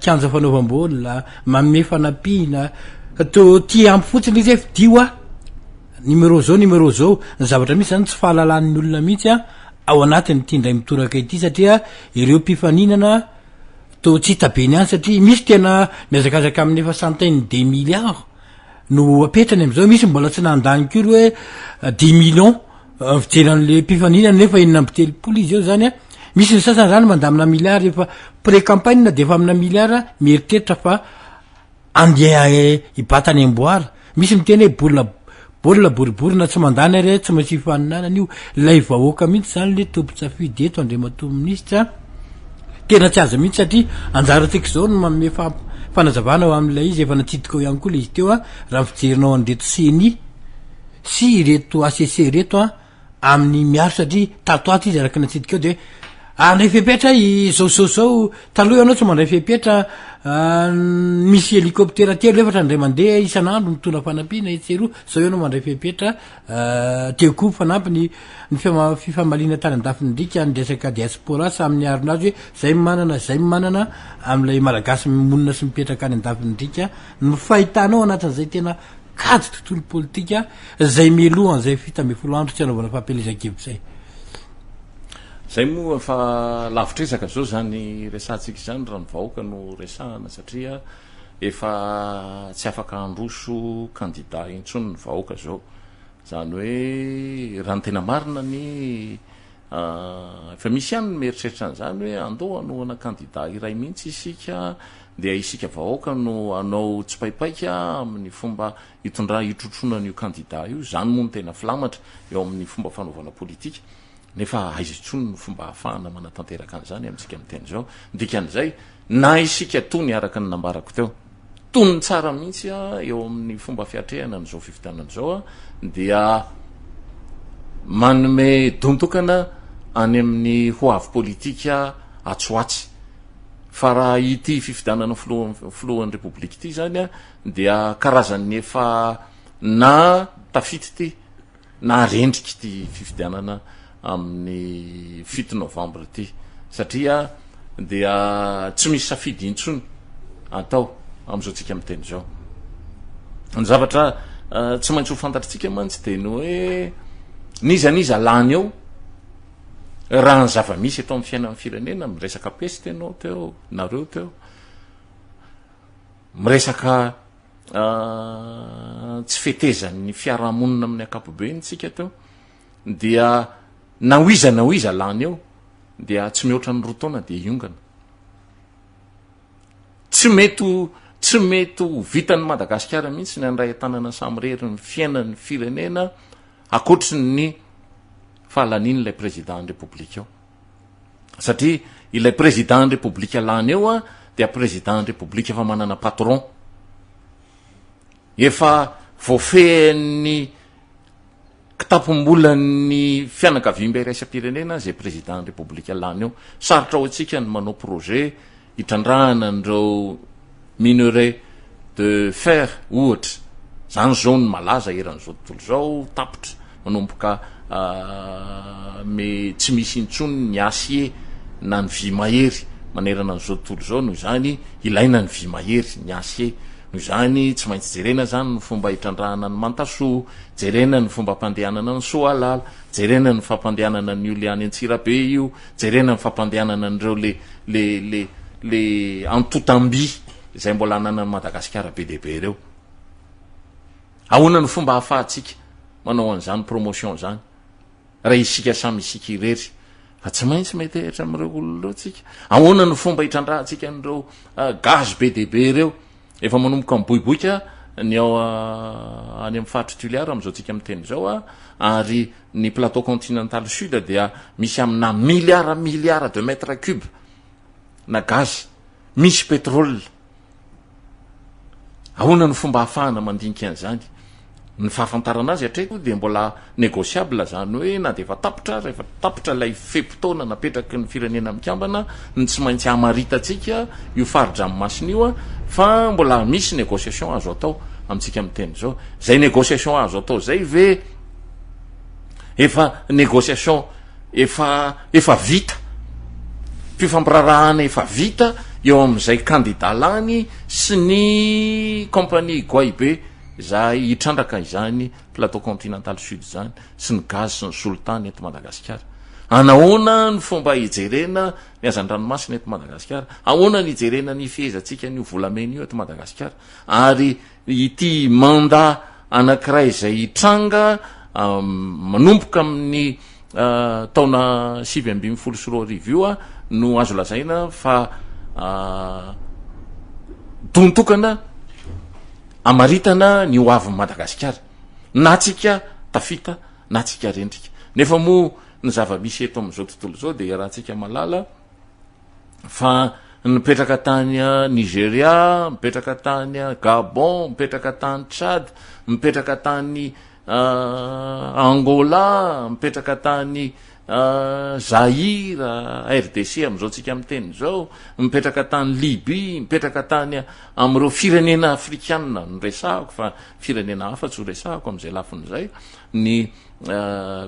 kianja fanaovam-baolina, manome fanampiana, toa tia ampy fotsiny izy hoe fidio aho, numéro zao numéro zao, ny zavatra misy zany tsy fahalalan'ny olona mihitsy an ao anatin'ity indray mitoraka ity satria ireo mpifaninana toa tsy hita be ny any satria misy tena mihazakazaka amin'ny efa centaine de milliards no apetrany amizao, misy mbola tsy nandany kory hoe dix millions fijery an'le mpifaninana nefa 36 izy eo zany a, misy ny sasany zany mandamina milliard efa pré campagne de efa amina milliard mieritreritra fa andeha hibata any amboara, misy miteny hoe baolina baolina boribory na tsy mandany ary tsy maintsy hifaninanana io, lay vahoaka mihitsy zany le tompon-tsafidy eto Andriamatoa Minisitra. Tena tsy azo mihitsy satria anjarantsika izao no manome fanazavana ho amin'ilay izy, efa natsidika ao ihany koa ilay izy teo an, raha ny fijerinao an'ireto ceni sy ireto HCC ireto an, amin'ny miaro satria tato ato izy araka ny natsidika ao dia handray fepetra izao izao izao, taloha ianao tsy mandray fepetra, misy hélicoptère telo efatra indray mandeha isan'andro mitondra fanampiana etsy sy eroa, izao ianao mandray fepetra, teo koa fanampiny Ny fifamaliana tany andafin'ny riaka ny resaka diaspora samy niarina azy hoe zay manana zay manana amin'ilay malagasy monina sy mipetraka any andafin'ny riaka no fahitanao anatin'izay tena kajy tontolo politika zay mialoha an'izay 17 andro tsy anaovana fampielezan-kevitra izay. Zay moa fa lavitr'ezaka zao zany resahantsika izany raha ny vahoaka no resahana satria efa tsy afaka handroso kandida intsony ny vahoaka zao. Izany hoe raha ny tena marina anie efa misy ihany ny mieritreritra an'izany hoe andao hanohana kandida iray mihitsy isika dia isika vahoaka no hanao tsipaipaika amin'ny fomba hitondra hitrotroana an'io kandida io. Izany moa no tena filamatra eo amin'ny fomba fanaovana politika. Nefa aiza intsony no fomba ahafahana manatanteraka an'izany amintsika miteny izao. Ny dikan'izay, na isika tony araka ny nambarako teo, tony tsara mihitsy eo amin'ny fomba fiatrehana an'izao fifidianana izao dia manome dontokana any amin'ny ho avy politika atsy ho atsy. Fa raha ity fifidianana filohan'ny Repoblika ity izany dia karazan'ny efa na tafita ity na rendrika ity fifidianana amin'ny 7 novambra ity satria dia tsy misy safidy intsony atao amin'izao tsika miteny izao. Ny zavatra eh, tsy maintsy ho fantatritsika mantsy dia ny hoe n'iza n'iza lany eo raha ny zava-misy eto amin'ny fiainan'ny firenena, miresaka peste ianao teo, nareo teo, miresaka tsy fetezan'ny fiarahamonina amin'ny ankapobeny tsika teo dia na ho iza na ho iza lany eo dia tsy mihoatra ny roa taona dia hiongana. Tsy mety ho tsy mety ho vitan'i Madagasikara mihitsy ny handray an-tanana samirery ny fiainan'ny firenena ankoatry ny fahalanian'ilay président ny Repoblika eo. Satria ilay président ny Repoblika lany eo dia président ny Repoblika efa manana patron. Efa voafehin'ny kitapom-bolan'ny fianakaviambe iraisam-pirenena izay président ny Repoblika lany eo. Sarotra ho antsika ny manao projet hitrandrahana an'ireo minerais de fer ohatra. Izany izao no malaza eran'izao tontolo izao, tapitra manomboka me tsy misy intsony ny acier na ny vy mahery. manerana an'izao tontolo izao, noho izany ilaina ny vy mahery, ny acier, noho izany tsy maintsy jerena izany ny fomba hitrandrahana ny Mantasoa, jerena ny fomba ampandehanana ny Soalala, jerena ny fampandehanana an'io le any Antsirabe io, jerena ny fampandehanana an'ireo le le le le antontam-by izay mbola ananan'i Madagasikara be dia be ireo. Ahoana no fomba ahafahantsika manao an'izany promotion izany raha isika samy isika irery fa tsy maintsy metehitra amin'ireo olona ireo tsika? Ahoana no fomba hitrandrahantsika an'ireo gaz be dia be ireo? Efa manomboka miboiboika ny ao any amin'ny faritr'i Toliara amin'izao tsika miteny izao ary ny plateau continental sud dia misy amina milliard milliard de mètre cube na gaz, misy pétrole. Ahoana no fomba ahafahana mandinika an'izany? Ny fahafantarana azy hatreto dia mbola négociable, izany hoe na dia efa tapitra ary efa tapitra ilay fe-potoana napetraky ny firenena mikambana ny tsy maintsy hamaritantsika io fari-dranomasina io fa mbola misy négociation azo atao amintsika miteny izao. Izay négociation azo atao izay ve efa négociation efa efa vita, fifampiraharahana efa vita eo amin'izay kandida lany sy ny compagnie Goaibe izay hitrandraka izany plateau continental sud izany sy ny gaz sy ny solitany eto Madagasikara. Anahoana ny fomba hijerena ny hazandranomasina eto Madagasikara? Ahoana ny hijerena ny fehezantsika an'io volamena io eto Madagasikara? Ary Ity mandat anankiray izay hitranga manomboka amin'ny taona 2019 io no azo lazaina fa don-tokana amaritana ny ho avin'i Madagasikara, na tsika tafita na tsika rendrika. Nefa moa ny zava-misy eto amin'izao tontolo izao dia iarahantsika mahalala fa nipetraka tany Nigeria, nipetraka tany Gabon, nipetraka tany Tchad, nipetraka tany Angola, nipetraka tany Zaïre, RDC amin'izao tsika miteny izao, nipetraka tany Libye, nipetraka tany amin'ireo firenena afrikanina no resahako fa firenena hafa tsy ho resahako amin'izay lafiny izay, ny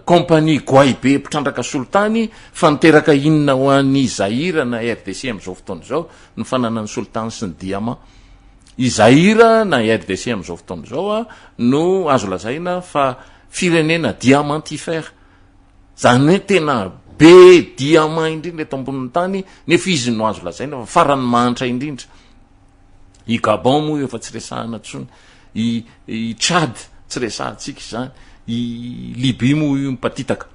Compagnie goay be mpitrandraka solitany fa niteraka inona ho an'i Zaïre na RDC amin'izao fotoana izao ny fananany solitany sy ny diamant. I Zaïre na RDC amin'izao fotoana izao no azo lazaina fa firenena diamantifère, izany hoe tena be diamant indrindra eto ambonin'ny tany nefa izy no azo lazaina fa faran'ny mahantra indrindra. I Gabon moa efa tsy resahana intsony, i i Tchad tsy resahantsika izany, i Libye moa io mipatitaka.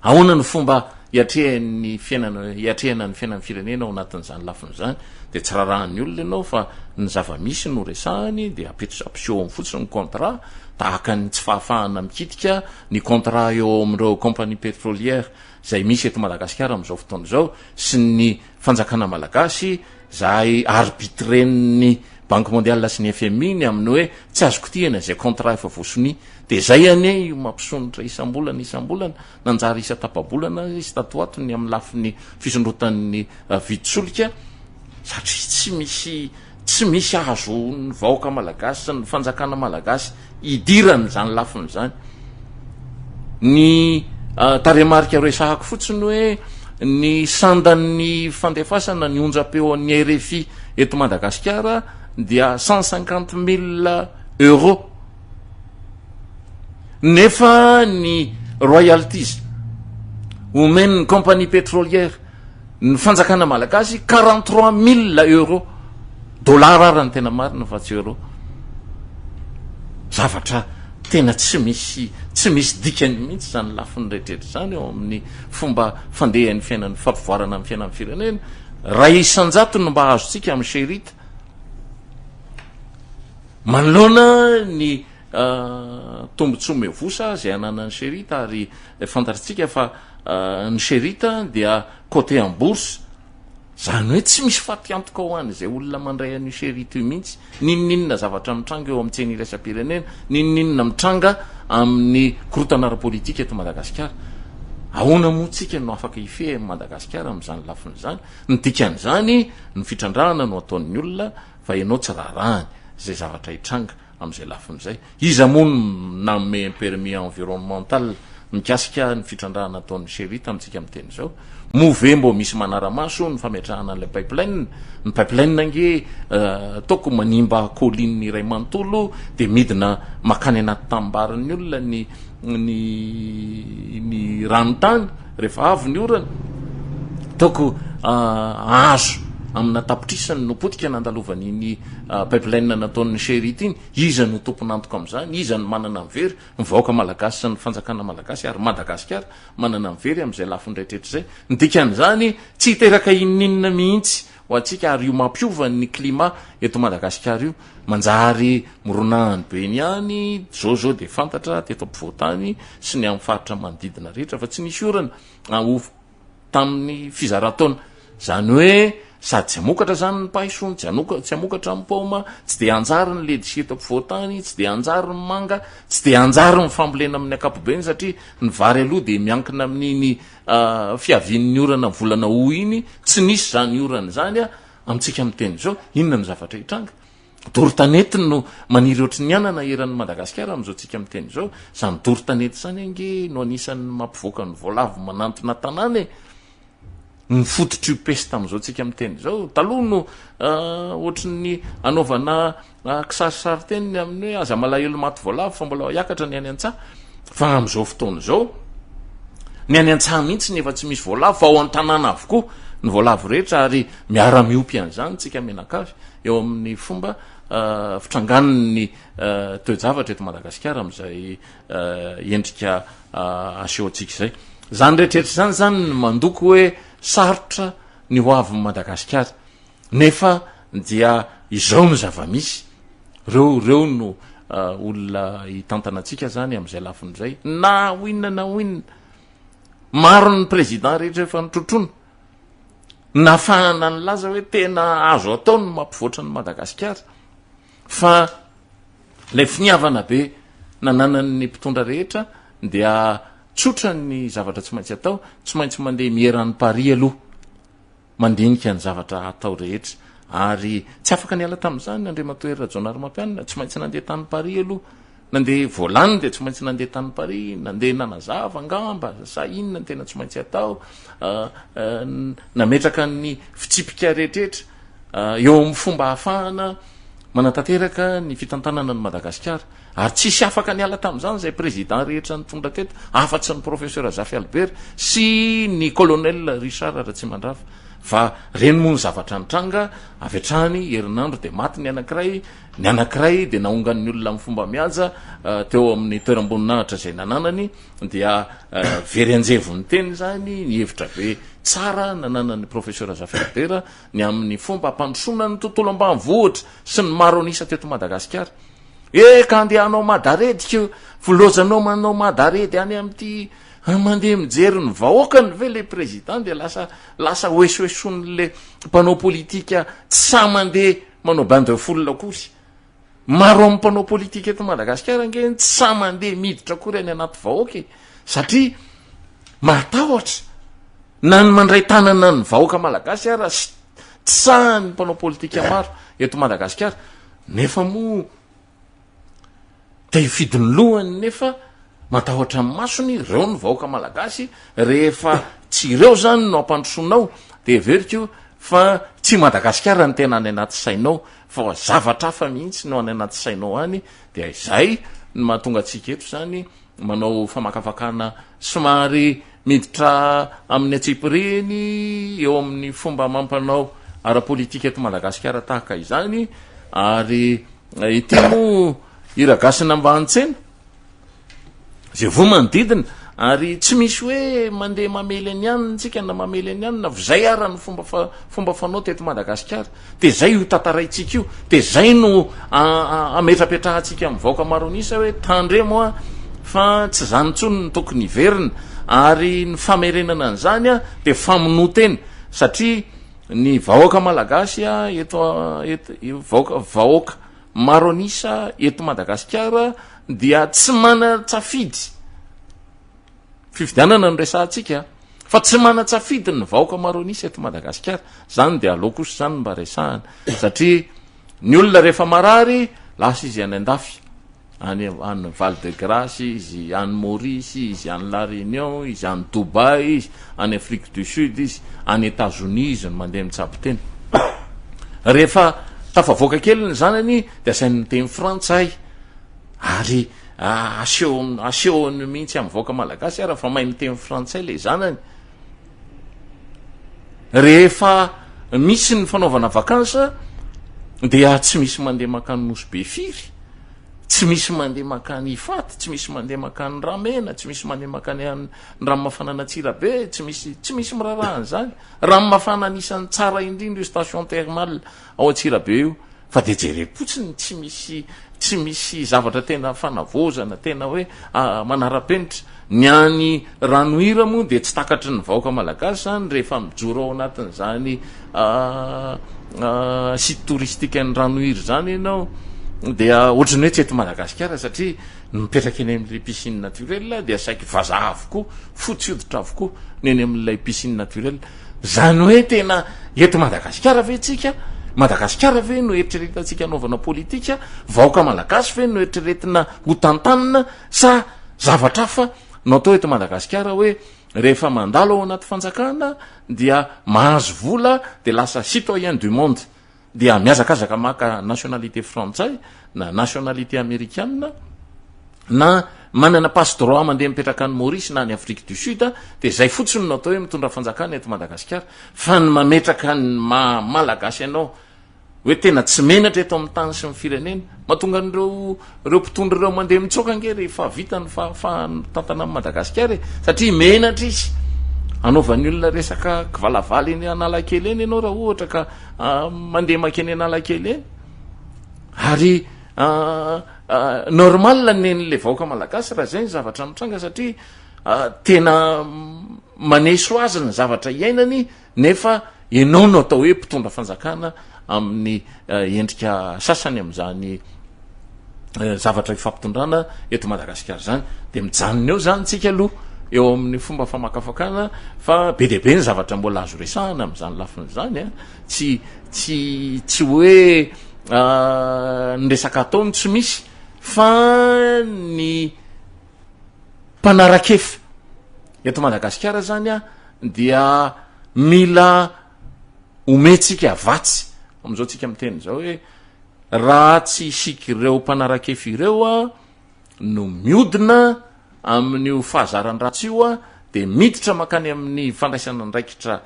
Ahoana no fomba hiatrehan'ny fiainana hiatrehana ny fiainan'ny firenena ao anatin'izany lafiny izany? Dia tsy rarahan'ny olona ianao fa ny zava-misy no resahany dia apetr- ampiseho aminy fotsiny ny contrat tahaka ny tsy fahafahana mikitika ny contrat eo amin'ireo compagnie pétrolière izay misy eto Madagasikara amin'izao fotoana izao sy ny fanjakana malagasy Zahay arbitren'ny Banque mondiale sy ny FMI ny amin'ny hoe tsy azo kitihina izay contrat efa voasonia. Dia izay anie io mampisondrotra isam-bolana isam-bolana, nanjary isa-tapa-bolana izy tato ho ato ny amin'ny lafiny fisondrotan'ny vidin-tsolika satria tsy misy tsy misy azon'ny vahoaka malagasy sy ny fanjakana malagasy idirana izany lafiny izany. Ny tarehimarika resahako fotsiny hoe ny sandan'ny fandefasana ny onjam-peon'ny RFI eto Madagasikara dia 150 mille euros nefa ny royalties omen'ny compagnie pétrolière Ny fanjakana malagasy 43 mille euros, dollar ara ny tena marina fa tsy euros. Zavatra tena tsy misy tsy misy dikany mihitsy izany lafiny rehetra izany eo amin'ny fomba fandehan'ny fiainan'ny fampivoarana ny fiainan'ny firenena. Ray isan-jato no mba azontsika amin'ny sherita. Manoloana ny Tombotsoa miavosa izay ananan'ny Sherita ary fantatritsika fa ny Sherita dia coté en bourse, izany hoe tsy misy fatiantoka ho an'izay olona mandray an'io Sherita io mihitsy, n'inon'inona zavatra mitranga eo amin'ny tsena iraisam-pirenena, n'inon'inona mitranga amin'ny korontana ara-politika eto Madagasikara. Ahoana moa tsika no afaka hifehy an'i Madagasikara amin'izany lafiny izany? Ny dikan'izany, ny fitrandrahana no ataon'ny olona fa ianao tsy raharahany izay zavatra hitranga. amin'izay lafiny izay. Iza moa no nanome permis environnemental mikasika ny fitrandrahana ataon'ny Sherrit amintsika miteny izao? Moa ve mbô misy manara-maso ny fametrahana an'ilay pipeline? Ny pipeline ange ataoko manimba colline iray manontolo dia midina makany anaty tanimbarin'ny olona ny ny ny ranontany rehefa avy ny orana. Ataoko hazo amina tapitrisany no potika nandalovan'iny pipeline nataon'ny Sherrit iny. Iza no tompon'antoka amin'izany? Iza no manana ny very? Ny vahoaka malagasy sy ny fanjakana malagasy ary Madagasikara manana ny very amin'izay lafiny rehetra izay. Ny dikan'izany, tsy hiteraka inoninona mihitsy ho antsika ary io mampiova ny climat eto Madagasikara io. Manjary mironahany be eny ihany, izao izao dia fantatra teto ampovoan-tany sy ny amin'ny faritra manodidina rehetra fa tsy nisy orana ho tamin'ny fizaran-taona. Izany hoe sady tsy hamokatra izany ny paiso, tsy hanoka, tsy hamokatra ny paoma, tsy dia hanjary ny ledisia eto ampovoan-tany, tsy dia hanjary ny manga, tsy dia hanjary ny fambolena amin'ny ankapobeny satria ny vary aloha dia miankina amin'iny fiavian'ny orana volana août iny, tsy nisy izany orana izany amintsika miteny izao, inona no zavatra hitranga? Doro tanety no maniry ohatry ny anana eran'i Madagasikara amin'izao tsika miteny izao. Izany doro tanety izany ange no anisan'ny mampivoaka ny voalavo manantona tanàna e. Ny fototr'io pesta amin'izao tsika miteny izao. Taloha no ohatry ny anaovana kisarisary teny ny amin'ny hoe aza malahelo maty voalavo fa mbola hiakatra ny any an-tsaha. Fa amin'izao fotoana izao, ny any an-tsaha mihitsy ny efa tsy misy voalavo fa ao an-tanàna avokoa ny voalavo rehetra ary miara-miompy an'izany tsika mianakavy. eo amin'ny fomba fitrangan'ny toe-javatra eto Madagasikara amin'izay endrika asehontsika izay. Izany rehetrarehetra izany izany no mandoko hoe sarotra ny ho avin'i Madagasikara. Nefa dia izao no zava-misy. Ireo ireo no olona hitantana antsika izany amin'izay lafiny izay. Na ho inona na ho inona. Maro ny président rehetra efa notrotroina. Nafahana nilaza hoe tena azo atao ny mampivoatra an'i Madagasikara fa ilay finiavana be nananan'ny mpitondra rehetra dia tsotra ny zavatra tsy maintsy atao, tsy maintsy mandeha miera any Paris aloha mandinika ny zavatra atao rehetra ary tsy afaka niala tamin'izany Andriamatoa Hery Rajaonarimampianina, tsy maintsy nandeha tany Paris aloha. Nandeha voalany dia tsy maintsy nandeha tany Paris, nandeha nanazava angamba sa inona ny tena tsy maintsy atao, nametraka ny fitsipika rehetrretra eo amin'ny fomba ahafahana manatanteraka ny fitantanana an'i Madagasikara. Ary tsisy afaka niala tamin'izany izay président rehetra nitondra teto, afa-tsy ny professeur Zafy Albert sy ny colonel Richard Ratsimandrava. Fa ireny moa ny zavatra nitranga, avy hatrany herinandro dia maty ny anankiray, Ny anankiray dia naongan'ny olona amin'ny fomba mihaja teo amin'ny toeram-boninahitra izay nananany, dia very anjevony teny izany ny hevitra be tsara nananan'ny Professeur Zafy Albert ny amin'ny fomba hampandrosoana ny tontolo ambanivohitra sy ny maro an'isa teto Madagasikara. Eh, ka andeha hanao madaredy ko, filozanao manao madaredy any amin'ity mandeha mijery ny vahoakany ve le président dia lasa lasa hoesoesoin'le mpanao politika tsy sahy mandeha manao bain de foule akory. Maro amin'ny mpanao politika eto Madagasikara ange ny tsy sahy mandeha miditra akory any anaty vahoaka e, satria matahotra na ny mandray tanana ny vahoaka malagasy ara tsy sahy ny mpanao politika maro eto Madagasikara, nefa moa Te hifidy ny lohany nefa matahotra ny masony, ireo ny vahoaka malagasy, rehefa tsy ireo zany no ampandrosoanao de heveriko fa tsy Madagasikara no tena any anaty sainao fa zavatra hafa mihitsy no any anaty sainao any, dia izay no mahatonga antsika eto zany manao famakafakana somary miditra amin'ny antsipirihiny eo amin'ny fomba amam-panao ara-politika eto Madagasikara tahaka izany ary ity moa hira gasin'Ambahantsena izay voa manodidina ary tsy misy hoe mandeha mamely an'i anona tsika na mamely an'i anona fa zay ara ny fomba fa fomba fanao teto Madagasikara de zay io tantaraintsika io de zay no ametrapetrahantsika amin'ny vahoaka maro an'isa hoe tandremo a fa tsy zany intsony no tokony hiverina ary ny famerenana an'izany a de famonoan-tena satria ny vahoaka malagasy a eto eto vahoaka vahoaka maro an'isa eto Madagasikara dia tsy manan-tsafidy, fifidianana no resahantsika, fa tsy manan-tsafidy ny vahoaka maro an'isa eto Madagasikara. Zany dia aleo kosa zany mba resahana, satria ny olona rehefa marary lasa izy any an-dafy. Any any Val de Grace izy, any Maurice izy, any La Réunion izy, any Dubaï izy, any Afrique du Sud izy, any Etazonia izy no mandeha mitsabo tena. Rehefa tafavoaka kely ny zanany dia asainy miteny frantsay ary aseho asehony mihitsy amin'ny vahoaka malagasy ara fa mahay miteny frantsay le zanany. Rehefa misy ny fanaovana vacances dia tsy misy mandeha mankany Nosy Be firy, tsy misy mandeha mankany Ifaty, tsy misy mandeha mankany Ramena, tsy misy mandeha mankany any Ranomafanan'Antsirabe, tsy misy tsy misy miraharaha an'izany. Ranomafana anisan'ny tsara indrindra io station thermale ao Antsirabe io. Fa dia jerem-potsiny tsy misy tsy misy zavatra tena fanavaozana tena hoe manara-penitra. Ny any Ranohira moa dia tsy takatry ny vahoaka malagasy izany rehefa mijoro ao anatin'izany site touristique an'i Ranohira izany ianao dia ohatran'ny hoe tsy eto Madagasikara satria ny mipetraka eny amin'ilay piscine naturelle dia saiky vazaha avokoa, fotsy hoditra avokoa ny eny amin'ilay piscine naturelle. Zany hoe tena eto Madagasikara ve tsika? Madagasikara ve no eritreretantsika anaovana politika? Vahoaka malagasy ve no eritreretina ho tantanina sa zavatra hafa no atao eto Madagasikara hoe rehefa mandalo ao anaty fanjakana dia mahazo vola dia lasa citoyen du monde dia mihazakazaka maka nationalité frantsay na nationalité amerikana na manana passe droit mandeha mipetraka any Maurice na any Afrique du Sud dia zay fotsiny no atao hoe mitondra fanjakana eto Madagasikara fa ny mametraka ny maha malagasy anao hoe tena tsy menatra eto amin'ny tany sy ny firenena mahatonga an'ireo ireo mpitondra ireo mandeha mitsoaka ange rehefa vita ny fahafahany mitantana an'i Madagasikara e satria menatra izy anaovan'ny olona resaka kivalavala eny Analakely eny ianao raha ohatra ka ah, mandeha makeny Analakely eny ary ah, ah, normal nen'le vahoaka malagasy raha zay ny zavatra mitranga satria tena maneso azy ny zavatra iainany Nefa ianao no atao hoe mpitondra fanjakana amin'ny endrika sasany amin'izany zavatra ifampitondrana eto Madagasikara izany. Dia mijanona eo izany tsika aloha eo amin'ny fomba famakafakana fa be dia be ny zavatra mbola azo resahana amin'izany lafiny izany a. Tsy tsy tsy hoe ny resaka atao no tsy misy fa ny mpanara-kefa eto Madagasikara izany a dia mila omentsika vatsy amin'izao tsika miteny izao hoe raha tsy isika ireo mpanara-kefy ireo a no miodina amin'io fahazaran-dratsy io a dia miditra mankany amin'ny fandraisana andraikitra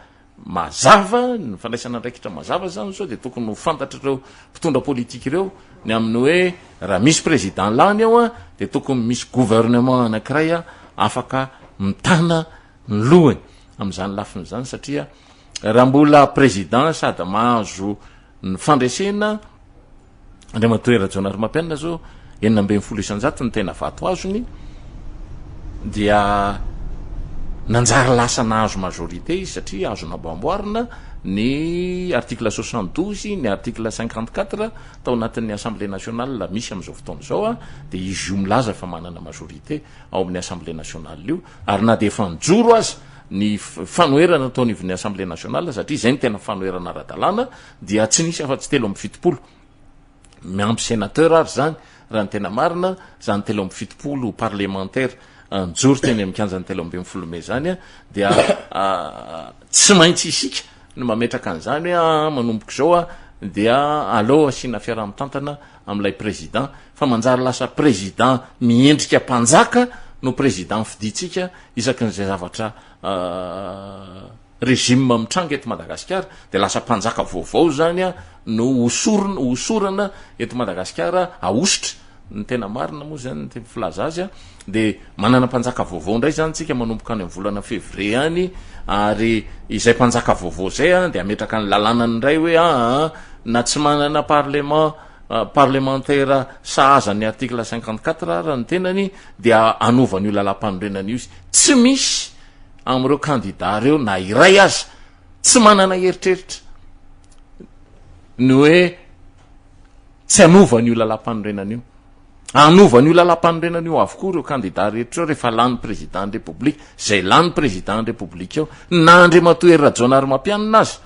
mazava, ny fandraisana andraikitra mazava zany zao dia tokony ho fantatr'ireo mpitondra politika ireo ny amin'ny hoe raha misy président lany eo a dia tokony misy gouvernement anankiray a afaka mitana ny lohany amin'izany lafiny izany satria raha mbola président sady mahazo ny fandresena Andriamatoa Hery Rajaonarimampianina zao 16% ny tena vato azony dia nanjary lasa nahazo majorité izy satria azo namboamboarina ny article 72 ny article 54 tao anatin'ny assemblée nationale misy amin'izao fotoana izao a dia izy io milaza fa manana majorité ao amin'ny assemblée nationale io ary na dia efa nijoro aza ny fanoherana tao anivon'ny assemblée nationale satria izay no tena fanoherana ara-dalàna dia tsy nisy afa-tsy 73 miampy sénateur ary zany raha ny tena marina zany 73 parlementaire nijoro teny amin'ny kianjan'ny 13 mey zany dia tsy maintsy isika no mametraka an'izany hoe ah, manomboka izao a dia aleo asiana fiaraha-mitantana amin'ilay président fa manjary lasa président miendrika mpanjaka no président fidintsika isaky n'izay zavatra régime mitranga eto Madagasikara dia lasa mpanjaka vaovao zany a no hosorona hosorana eto Madagasikara ahosotra ny tena marina moa zany ny filaza azy a de manana mpanjaka vaovao indray zany tsika manomboka any amin'ny volana février any ary izay mpanjaka vaovao zay a de ametraka ny lalànany indray hoe aa na tsy manana parlement parlementaire sahaza ny article 54 ara ny tenany dia anovany io lalàm-panorenana io izy tsy misy amin'ireo kandida ireo na iray aza tsy manana eritreritra ny hoe tsy hanova an'io lalàmpanorenana io. Hanova an'io lalàmpanorenana io avokoa ireo kandida rehetra ireo rehefa lany président ny République, izay lany président ny République eo, na Andriamatoa Hery Rajaonarimampianina aza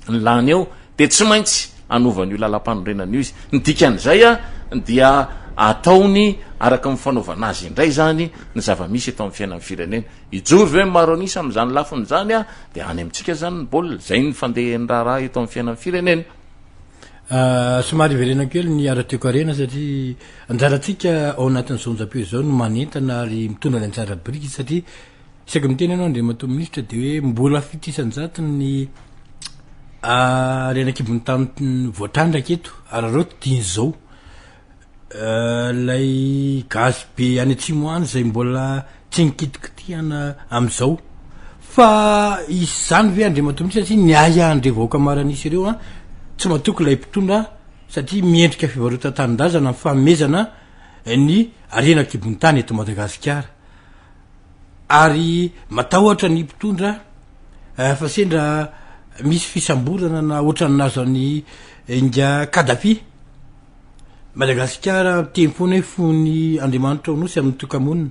ny lany eo dia tsy maintsy hanova an'io lalàmpanorenana io izy. Ny dikan'izay dia ataony araka ny fanaovana azy indray izany ny zava-misy eto amin'ny fiainan'ny firenena. Hijoro ve ny maro an'isa amin'izany lafiny izany dia any amintsika izany ny baolina. Izay ny fandehan'ny raharaha eto amin'ny fiainan'ny firenena. Somary hiverenako kely ny ara-toekarena satria anjarantsika ao anatin'izao onjam-peo izao no manentana ary mitondra ny anjara biriky satria isaky miteny ianao Andriamatoa Minisitra dia hoe mbola fito isan-jato ny harena an-kibon'ny tany voatrandraka eto araraoty dian'izao. Ilay gaz be any atsimo any izay mbola tsy nikitikitihana amin'izao. Fa izany ve Andriamatoa Minisitra satria ny ahiahin'ireo vahoaka maro an'isa ireo an, tsy matoky ilay mpitondra satria miendrika fivarotan-tanindrazana ny fanomezana ny harena an-kibon'ny tany eto Madagasikara. Ary matahotra ny mpitondra fa sendra misy fisamborana na ohatran'ny nahazo an'i Ingahy Kadhafi. Madagasikara miteny foana hoe fony Andriamanitra ao Nosy amin'ny tokamonina.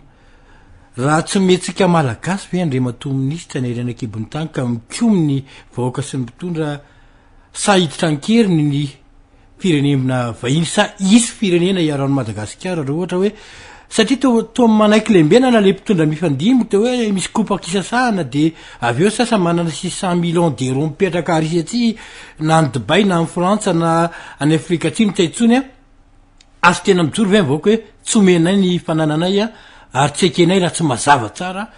Raha tsy mihetsika Malagasy ve Andriamatoa Minisitra ny harena an-kibon'ny tany ka mikomy ny vahoaka sy ny mpitondra sa hiditra an-keriny ny firenena vahiny sa hisy firenena hiaro an'i Madagasikara raha ohatra hoe satria toa toa manaiky lembenana le mpitondra mifandimby toa hoe misy kopak'isasahana de avy eo sasa manana 600 millions d'euros mipetraka ary sy atsy na any Dubaï na any Frantsa na any Afrika Atsimo tsy hay intsony a, azo tena mijoro ve ny vahoaka hoe tsy omenay ny fanananay a, ary tsy ekenay raha tsy mazava tsara,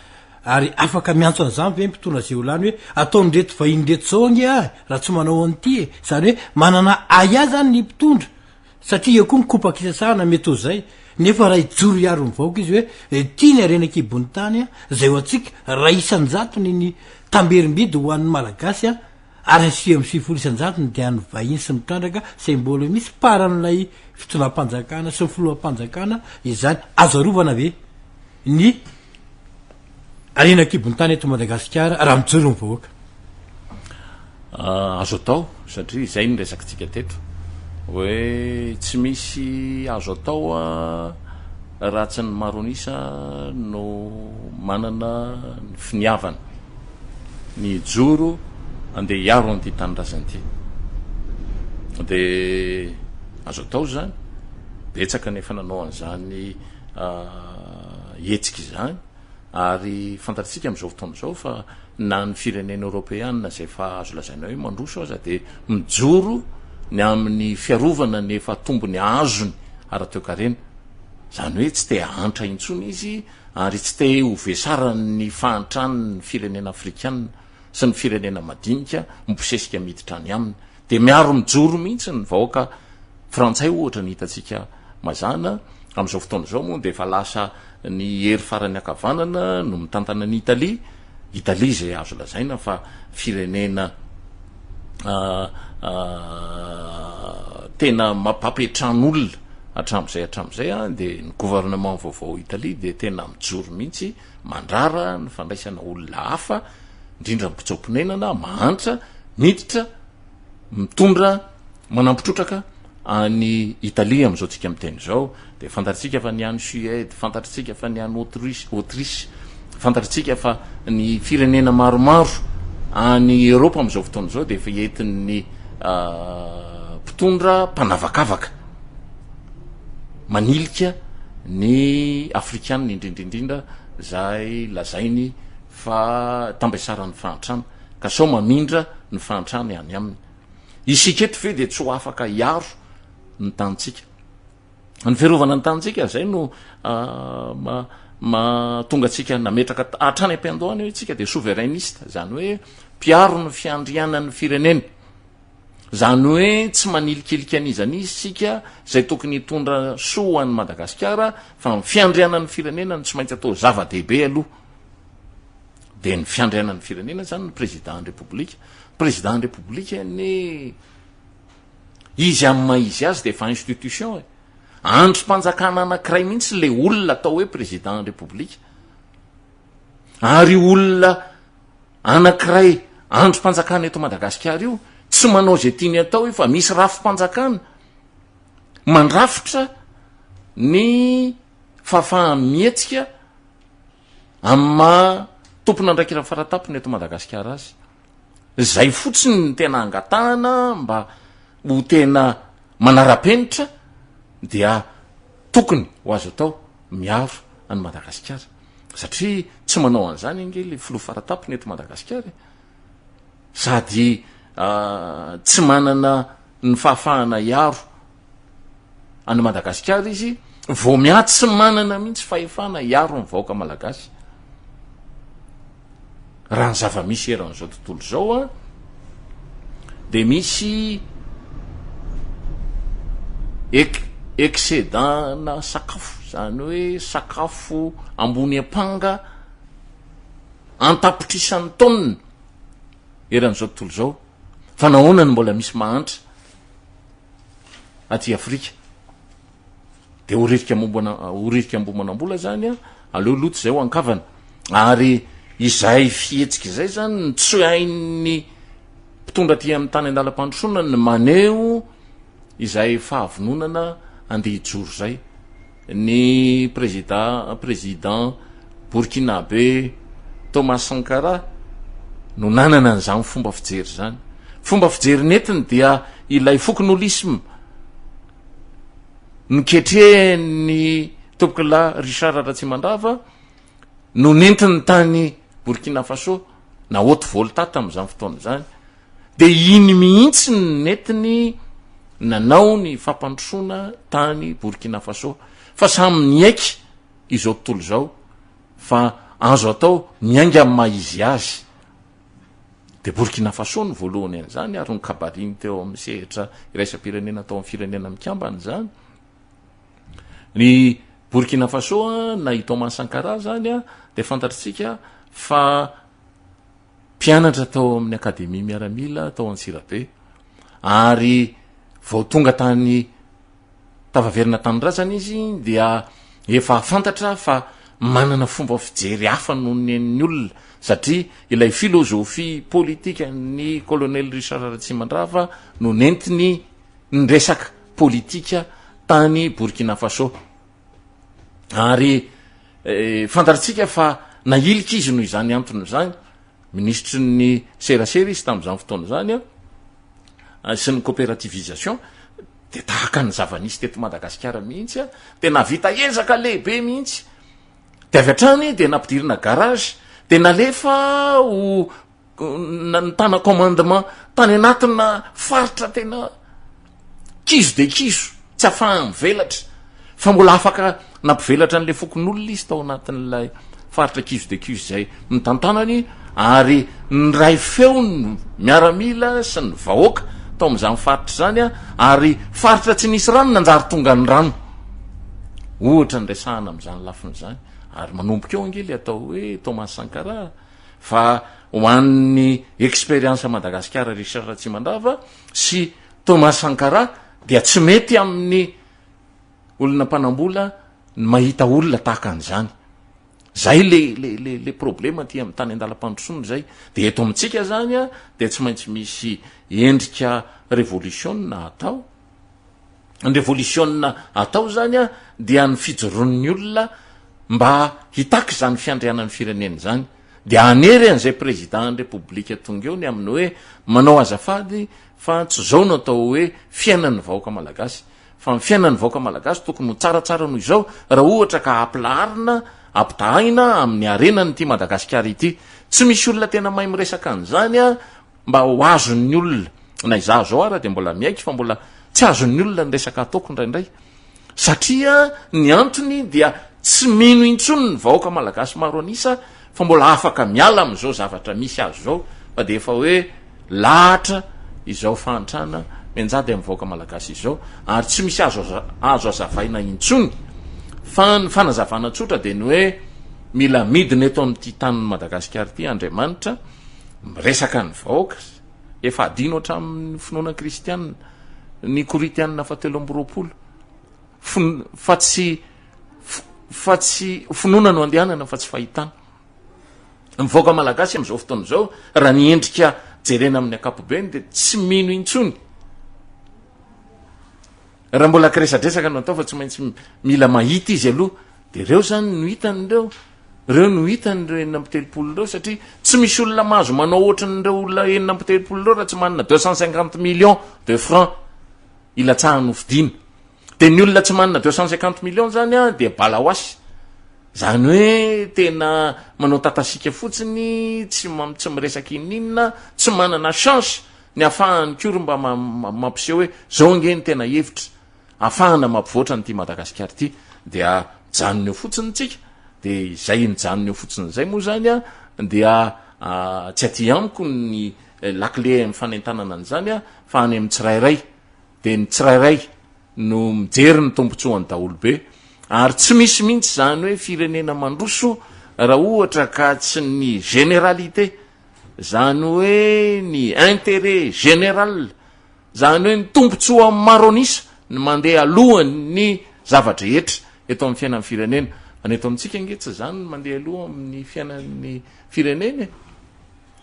ary afaka miantso an'izany ve ny mpitondra izay ho lany hoe ataon'ireto vahiny ireto izao ange ahy raha tsy manao an'ity e, izany hoe manana ahiahy izany ny mpitondra satria eo koa ny kopak'isasahana mety ho izay, nefa raha hijoro hiaro ny vahoaka izy hoe ity ny harena an-kibon'ny tany a, izay ho antsika, raha isan-jatony ny tamberim-bidy ho an'ny Malagasy a, Ary ny 99 isan-jatony dia an'ny vahiny sy mitrandraka izay mbola misy paran'ilay fitondram-panjakana sy ny filoham-panjakana izany. Azo arovana ve ny harena an-kibon'ny tany eto Madagasikara raha mijoro ny vahoaka? Azo atao satria izay ny resakitsika teto hoe tsy misy azo atao raha tsy ny maro an'isa no manana ny finiavana. ny hijoro andeha hiaro an'ity tanindrazana ity. Dia azo atao izany, betsaka ny efa nanao an'izany hetsika izany ary fantatsika amin'izao fotoana izao fa na ny firenena eoropeana izay efa azo lazaina hoe mandroso aza dia mijoro ny amin'ny fiarovana ny efa tombony azony ara-toekarena. Izany hoe tsy te hahantra intsony izy ary tsy te ho vesaran'ny fahantran'ny firenena afrikana sy ny firenena madinika mibosesika miditra any aminy. Dia miaro mijoro mihitsy ny vahoaka frantsay ohatra ny hitantsika mazàna amin'izao fotoana izao moa dia efa lasa ny hery farany ankavanana no mitantana an'i Italie, Italie izay azo lazaina fa firenena tena mampampiantrano olona hatramin'izay hatramin'izay an, dia ny gouvernement vaovao Italie dia tena mijoro mihitsy mandrara ny fandraisana olona hafa indrindra ny mpitsoa-ponenana mahantra miditra mitondra manampy trotraka any Italie amin'izao tsika miteny izao dia fantatritsika fa ny any Suède, fantatritsika fa ny any Autriche, Autriche, fantatritsika fa ny firenena maromaro any Eropa amin'izao fotoana izao dia efa entin'ny mpitondra mpanavakavaka manilika ny Afrikanina indrindra indrindra izay lazainy fa tambesaran'ny fahantrana ka sao mamindra ny fahantrany any aminy. Isika eto ve dia tsy ho afaka hiaro ny tanintsika? Ny fiarovana ny tanintsika izay no mahatonga antsika nametraka hatrany am-piandohana hoe tsika dia souverainiste, izany hoe mpiaro ny fiandrianan'ny firenena. Izany hoe tsy manilikilika an'iza n'iza isika izay tokony hitondra soa ho an'i Madagasikara fa ny fiandrianan'ny firenena no tsy maintsy atao zava-dehibe aloha. Dia ny fiandrianan'ny firenena izany ny président ny Repoblika. Président ny Repoblika anie izy amin'ny maha izy azy dia efa institution e. Andrim-panjakana anankiray mihitsy le olona atao hoe président ny Repoblika. Ary io olona anankiray andrim-panjakana eto Madagasikara io tsy manao izay tiany atao io fa misy rafi-panjakana mandrafitra ny fahafaha-mihetsika amin'ny maha tompon'andraikitra faratampony eto Madagasikara azy. Izay fotsiny no tena angatahana mba ho tena manara-penitra dia. tokony ho azo atao miaro an'i Madagasikara satria tsy manao an'izany ange le filoha faratampony eto Madagasikara e. Sady tsy manana ny fahafahana hiaro an'i Madagasikara izy vao miha tsy manana mihitsy fahefana hiaro ny vahoaka malagasy. Raha ny zava-misy eran'izao tontolo izao an, dia misy ec- excédent-na sakafo, izany hoe sakafo ambony ampanga an-tapitrisany taonina eran'izao tontolo izao. Fa nahoana no mbola misy mahantra aty Afrika? De ho ririka mombana, ho ririka ambomanambola zany an, aleo loto zay ho ankavana. Ary izay fihetsika izay zany no tsy hain'ny mpitondra aty amin'ny tany andalam-pandrosoana ny maneho izay fahavononana andeha hijoro zay. Ny prezida, président Burkinabe Thomas Sankara no nanana an'izany fomba fijery izany. Fomba fijery nentiny dia ilay fokonolisme noketrehin'ny Tompokolahy Richard Ratsimandrava no nentiny tany Burkina Faso na Haute Volta tamin'izany fotoana izany. Dia iny mihitsy no nentiny nanao ny fampandrosoana tany Burkina Faso. Fa samy niaiky izao tontolo izao fa azo atao miainga amin'ny maha izy azy. Dia Burkina Faso no voalohany an'izany ary nokabariny teo amin'ny sehatra iraisam-pirenena tao amin'ny firenena mikambana izany. Ny Burkina Faso na i Thomas Sankara zany dia fantatritsika fa mpianatra tao amin'ny akademia miaramila tao Antsirabe ary vao tonga tany Tafaverina tanindrazana izy dia efa fantatra fa manana fomba fijery hafa noho ny an'ny olona satria ilay filozofia politikan'ny colonel Richard Ratsimandrava no nentiny niresaka politika tany Burkina Faso. Ary eh, fantatritsika fa nahilika izy noho izany antony izany, minisitry ny serasera izy tamin'izany fotoana izany sy ny coopérativisation Dia tahaka ny zava-nisy teto Madagasikara mihitsy, dia nahavita ezaka lehibe mihitsy. Dia avy hatrany dia nampidirina garage, dia nalefa ho nitana commandement tany anatina faritra tena kizo dia kizo, tsy ahafahany mivelatra. Fa mbola afaka nampivelatra an'ilay fokonolona izy tao anatin'ilay faritra kizo dia kizo izay nitantanany ary niray feo ny miaramila sy ny vahoaka tao amin'izany faritra izany ary faritra tsy nisy rano nanjary tonga ny rano. Ohatra ny resahana amin'izany lafiny izany ary manomboka eo ange ilay atao hoe Thomas Sankara fa ho an'ny expérience Madagasikara Richard Ratsimandrava sy Thomas Sankara dia tsy mety amin'ny olona mpanambola ny mahita olona tahaka an'izany. Zay le le le le problema aty amin'ny tany andalam-pandrosoana zay. De eto amintsika zany a de tsy maintsy misy endrika revolisiona atao. Ny revolisiona atao zany a dia ny fijoroan'ny olona mba hitaky izany fiandrianan'ny firenena izany. De hanery an'izay président ny repoblika tonga eo ny amin'ny hoe manao azafady fa tsy zao no atao hoe fiainan'ny vahoaka malagasy. Fa ny fiainan'ny vahoaka malagasy tokony ho tsaratsara noho izao raha ohatra ka ampilaharina, ampitahaina amin'ny harenan'ity Madagasikara ity. Tsy misy olona tena mahay miresaka an'izany mba ho azon'ny olona. Na izaho izao ara dia mbola miaiky fa mbola tsy azon'ny olona ny resaka ataoko indraindray. Satria ny antony dia tsy mino intsony ny vahoaka malagasy maro an'isa fa mbola afaka miala amin'izao zavatra misy azy izao fa dia efa hoe lahatra izao fahantrana mianjady amin'ny vahoaka malagasy izao ary tsy misy azo azo azavaina intsony fa ny fanazavana tsotra dia ny hoe mila midina eto amin'ity tanin'i Madagasikara ity Andriamanitra miresaka ny vahoaka efa adino hatramin'ny finoana kristianina ny Korintianina faha 23 fa tsy fa tsy finoana no andehanana fa tsy fahitana. Ny vahoaka malagasy amin'izao fotoana izao raha ny endrika jerena amin'ny ankapobeny dia tsy mino intsony. Raha mbola kiresadresaka no atao fa tsy maintsy mila mahita izy aloha dia ireo zany no hitany ireo. Ireo no hitany ireo 36 ireo satria tsy misy olona mahazo manao ohatran'ireo olona 36 ireo raha tsy manana 250 millions de francs. Hilatsahany ho fidiana. De ny olona tsy manana 250 millions zany an dia balaoasy. Zany hoe tena manao tatasika fotsiny, tsy tsy miresaka inoninona, tsy manana chance ny afahany kory mba mampiseho hoe zao ange ny tena hevitra afahana mampivoatra an'ity Madagasikara ity. Dia mijanona eo fotsiny tsika, de izay mijanona eo fotsiny izay moa zany an dia tsy aty amiko ny lakile amin'ny fanentanana an'izany an fa any amin'ny tsirairay. Dia ny tsirairay no mijery ny tombontsoan'ny daholobe ary tsy misy mihitsy izany hoe firenena mandroso raha ohatra ka tsy ny généralité, izany hoe ny intérêt général, izany hoe ny tombontsoa maro an'isa no mandeha alohan'ny zava-drehetra eto amin'ny fiainan'ny firenena. Fa ny eto amintsika ange tsy izany no mandeha aloha amin'ny fiainan'ny firenena e!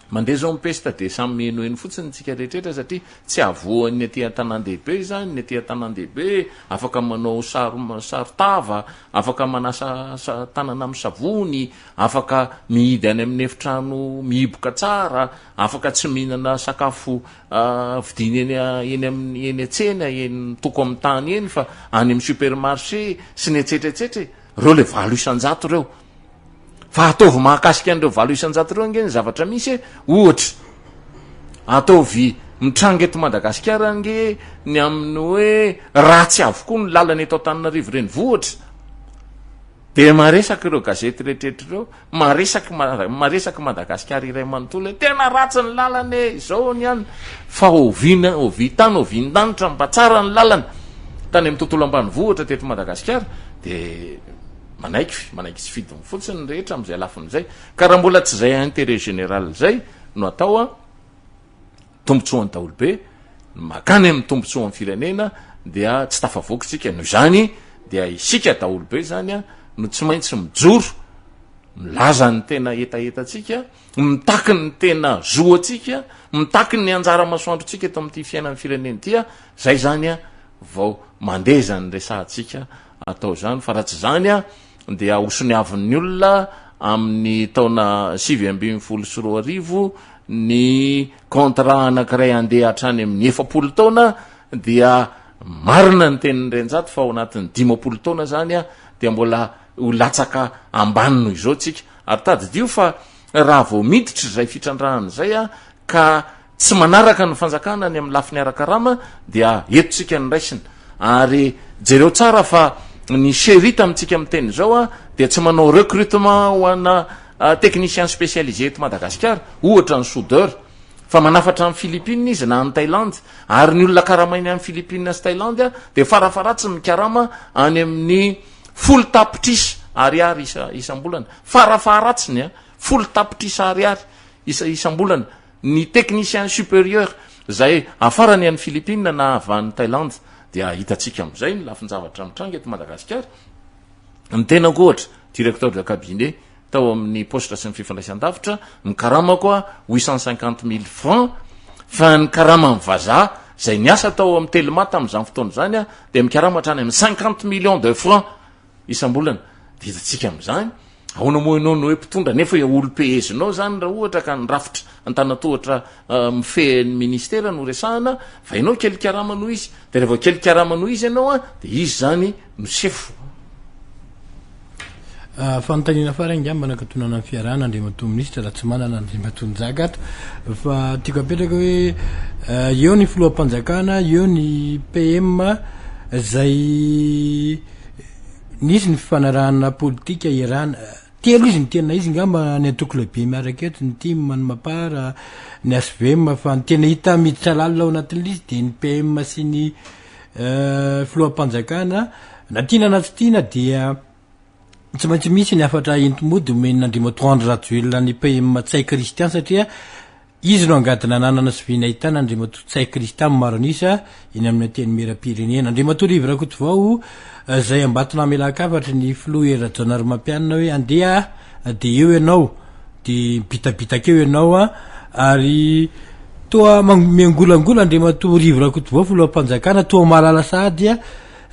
Mandeha zao ny pesta dia samy mihenoheno fotsiny tsika rehetrretra satria tsy havoan'ny aty an-tanàn-dehibe izany, ny aty an-tanàn-dehibe afaka manao saro saron-tava, afaka manasa tanana amin'ny savony, afaka mihidy any amin'ny efitrano mihiboka tsara, afaka tsy mihinana sakafo vidiana eny eny amin'ny eny an-tsena, eny toko amin'ny tany eny fa any amin'ny supermarché sy ny etsetra etsetra e! Reo le 8% reo. Fa ataovy mahakasika an'ireo 8% ireo ange ny zavatra misy e! Ohatra, ataovy mitranga eto Madagasikara ange ny amin'ny hoe ratsy avokoa ny lalana eto Antananarivo renivohitra. Dia maresaka ireo gazety rehetrarehetra ireo, maresaka maresaka Madagasikara iray manontolo hoe tena ratsy ny lalana e, izao ny any. Fa oviana, ovian-tany, ovian-danitra mba tsara ny lalana tany amin'ny tontolo ambanivohitra teto Madagasikara dia Manaiky, manaiky tsy fidiny fotsiny ny rehetra amin'izay lafiny izay. Ka raha mbola tsy izay intérêt général izay no atao an, tombontsoan'ny daholobe, makany amin'ny tombontsoan'ny firenena dia tsy tafavoaka isika. Noho izany dia isika daholobe izany an no tsy maintsy mijoro, milaza ny tena hetahetantsika, mitaky ny tena zo antsika, mitaky ny anjara masoandrontsika eto amin'ity fiainan'ny firenena ity an, izay izany an vao mandeha izany resahantsika atao izany fa raha tsy izany dia hosoniavin'ny olona amin'ny taona 2019 ny contrat anankiray handeha hatrany amin'ny 40 taona dia marina ny tenin'ny Renjato fa ao anatin'ny 50 taona izany dia mbola ho latsaka ambany noho izao tsika ary tadidio fa raha vao miditra izay fitrandrahana izay ka tsy manaraka ny fanjakana any amin'ny lafiny ara-karama dia eto tsika ny raisina ary jereo tsara fa ny Sherita amintsika miteny izao a dia tsy manao recrutement ho ana technicien spécialisé eto Madagasikara ohatra ny soudeur fa manafatra any Philippines izy na any Thaïlande ary ny olona karamainy any Philippines sy Thaïlande dia farafaharatsiny mikarama any amin'ny 10 tapitrisa ariary isa isam-bolana farafaharatsiny a 10 tapitrisa ariary isa isam-bolana Ny technicien supérieur izay hafarany any Philippines na avy any Thaïlande dia hitantsika amin'izay ny lafin-javatra mitranga eto Madagasikara. Ny tenako ohatra, directeur de cabinet tao amin'ny poste sy ny fifandraisan-davitra, ny karamako a 850 000 francs, fa ny karaman'ny vazaha izay niasa tao amin'ny Telma tamin'izany fotoana izany a dia mikarama hatrany amin'ny 50 millions de francs isam-bolana. Dia hitantsika amin'izany Ahoana moa ianao no hoe mpitondra nefa eo olom-pehezinao izany raha ohatra ka ny rafitra antanatohatra mifehy ny ministera no resahana fa ianao kely karama noho izy dia rehefa kely karama noho izy ianao a dia izy izany no sefo. Fanontaniana farany angamba nakatonana ny fiarahana Andriamatoa Minisitra raha tsy manana Andriamatoa Njaka ato fa tiako apetraka hoe eo ny filoham-panjakana eo ny PM izay Nisy ny fifanarahana politika iarahana, telo izy ny tena izy ngamba ny antoko lehibe miaraka eto, ny tim, ny mapar, ny hvm fa ny tena hita miditra lalina ao anatin'ilay izy dia ny PM sy ny filoham-panjakana, na tiana na tsy tiana dia tsy maintsy misy ny hafatra enti-mody omen'Andriamatoa Andry Rajoelina ny PM Ntsay Christian satria Izy no angady nananana sy vy nahitana Andriamatoa Ntsay Christian maro an'isa eny amin'ny Antenimierampirenena. Andriamatoa Rivo Rakotovao izay Ambatonamelahan-kafatry ny Filoha Hery Rajaonarimampianina hoe andeha dia eo ianao dia mibitabitaka eo ianao ary toa miangolangola Andriamatoa Rivo Rakotovao Filoham-panjakana toa mahalala sahady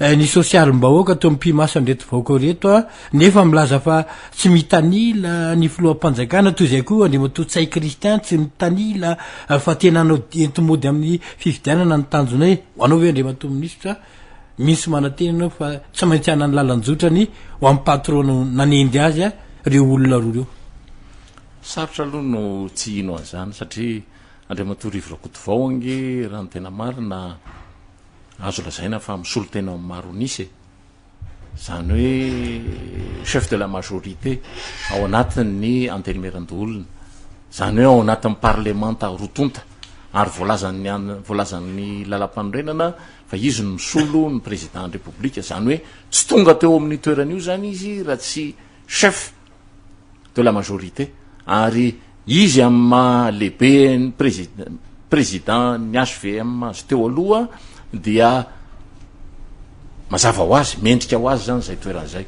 ny sosialim-bahoaka toa mipi-maso an'ireto vahoaka ireto nefa milaza fa tsy mitanila ny filoham-panjakana toy izay koa Andriamatoa Ntsay Christian tsy mitanila fa tena hanao enti-mody amin'ny fifidianana ny tanjonay. Ho anao ve Andriamatoa Minisitra? Misy manantena ianao fa tsy maintsy hanana ny lalan-jotrany ho amin'ny patron nanendy azy ireo olona roa ireo. Sarotra aloha no tsy hino an'izany satria Andriamatoa Rivo Rakotovao ange raha ny tena marina azo lazaina fa misolo tena amin'ny maro an'isa e. Izany hoe chef de la majorité ao anatin'ny Antenimierandoholona. Izany hoe ao anatin'ny parlemanta roa tonta ary voalazan'ny voalazan'ny lalampanorenana fa izy no misolo ny président ny Repoblika. Izany hoe tsy tonga teo amin'io toerana io izany izy raha tsy chef de la majorité ary izy amin'ny maha lehiben'ny président ny HVM azy teo aloha dia mazava ho azy, mendrika ho azy zany zay toerana zay.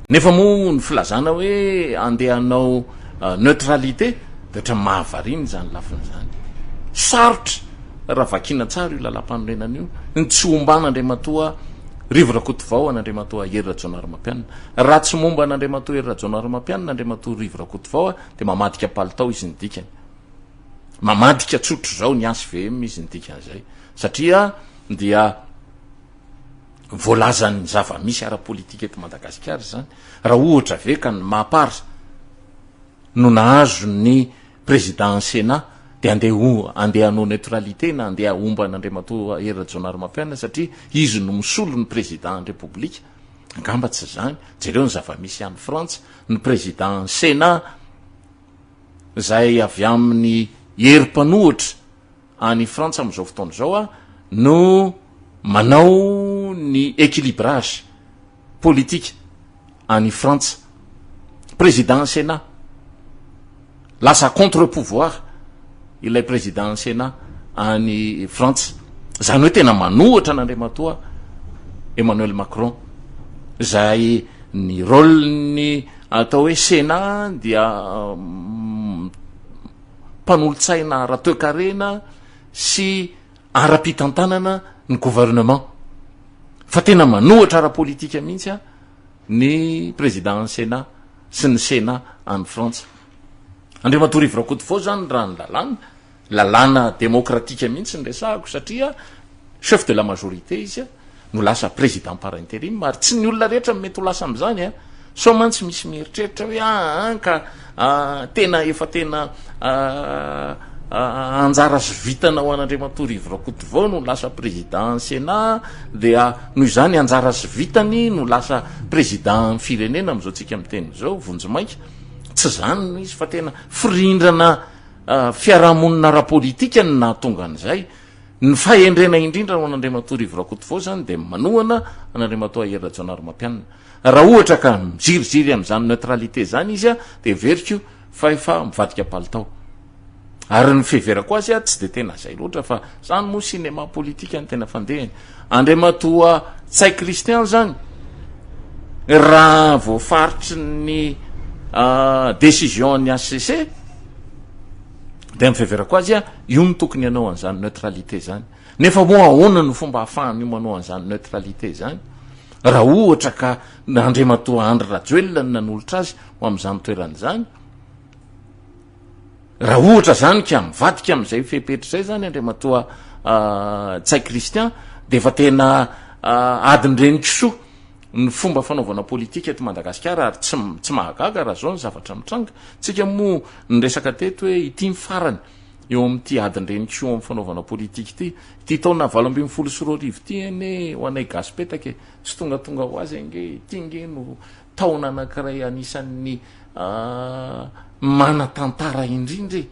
Nefa moa ny filazana hoe andeha hanao euh, neutralité de ohatran'ny mahavariana izany lafiny izany. Sarotra raha vakiana tsara io lalam-panorenana io, ny tsy homban'Andriamatoa Rivo Rakotovao an'Andriamatoa Hery Rajaonarimampianina. Raha tsy momba an'Andriamatoa Hery Rajaonarimampianina Andriamatoa Rivo Rakotovao dia mamadika palitao izy ny dikany. Mamadika tsotr'izao ny HVM izy ny dikan'izay. Satria dia voalazan'ny zava-misy ara-politika eto Madagasikara izany. Raha ohatra ve ka ny Mapar no nahazo ny président ny Sénat dia andeha ho andeha hanao neutralité na andeha homba an'Andriamatoa Hery Rajaonarimampianina satria izy no misolo ny président ny Repoblika. Angamba tsy izany. Jereo ny zava-misy any Frantsa, ny président ny Sénat izay avy amin'ny hery mpanohitra any Frantsa amin'izao fotoana izao no manao ny équilibrage politique any Frantsa. Président ny Sénat lasa contre pouvoir ilay président ny Sénat any Frantsa. Izany hoe tena manohitra an'Andriamatoa Emmanuel Macron izay ny rôle-ny atao hoe Sénat dia mpanolotsaina ara-toekarena sy ara-pitantanana ny gouvernement fa tena manohatra ara-politika mihitsy a ny président ny Sénat sy ny Sénat any Frantsa. Andriamatoa Rivo Rakotovao zany raha ny lalàna, lalàna demokratika mihitsy ny resahako satria chef de la majorité izy a, no lasa président par interim ary tsy ny olona rehetra no mety ho lasa amin'izany a, sao mantsy misy mieritreritra hoe aa ka tena efa tena anjara sy vitana ho an'Andriamatoa Rivo Rakotovao no lasa président ny Sénat dia noho izany anjara sy vitany no lasa président ny firenena amin'izao tsika miteny izao vonjimaika, tsy izany no izy fa tena firindrana fiarahamonina ara-politika no nahatonga an'izay. Ny fahendrena indrindra ho an'Andriamatoa Rivo Rakotovao izany dia manohana an'Andriamatoa Hery Rajaonarimampianina. Raha ohatra ka miziriziry amin'izany neutralité izany izy dia heveriko fa efa mivadika palitao. Ary ny fiheverako azy tsy dia tena izay loatra fa izany moa cinéma politique no tena fandehany. Andriamatoa Ntsay Christian izany raha voafaritry ny décision ny HCC dia ny fiheverako azy io no tokony hanao an'izany neutralité zany. Nefa moa ahoana no fomba ahafahan'io manao an'izany neutralité zany? Raha ohatra ka Andriamatoa Andry Rajoelina no nanolotra azy ho amin'izany toerana izany, raha ohatra zany ka mivadika amin'izay fepetra izay zany Andriamatoa Ntsay Christian, dia efa tena adin-drenikisoa ny fomba fanaovana politika eto Madagasikara ary tsy tsy mahagaga raha zao ny zavatra mitranga. Tsika moa niresaka teto hoe ity ny farany eo amin'ity adin-drenikisoa amin'ny fanaovana politika ity. Ity taona 2018 ity anie ho anay gasy petaka e, tsy tongatonga ho azy ange ity nge no taona anankiray anisan'ny manan-tantara indrindra e,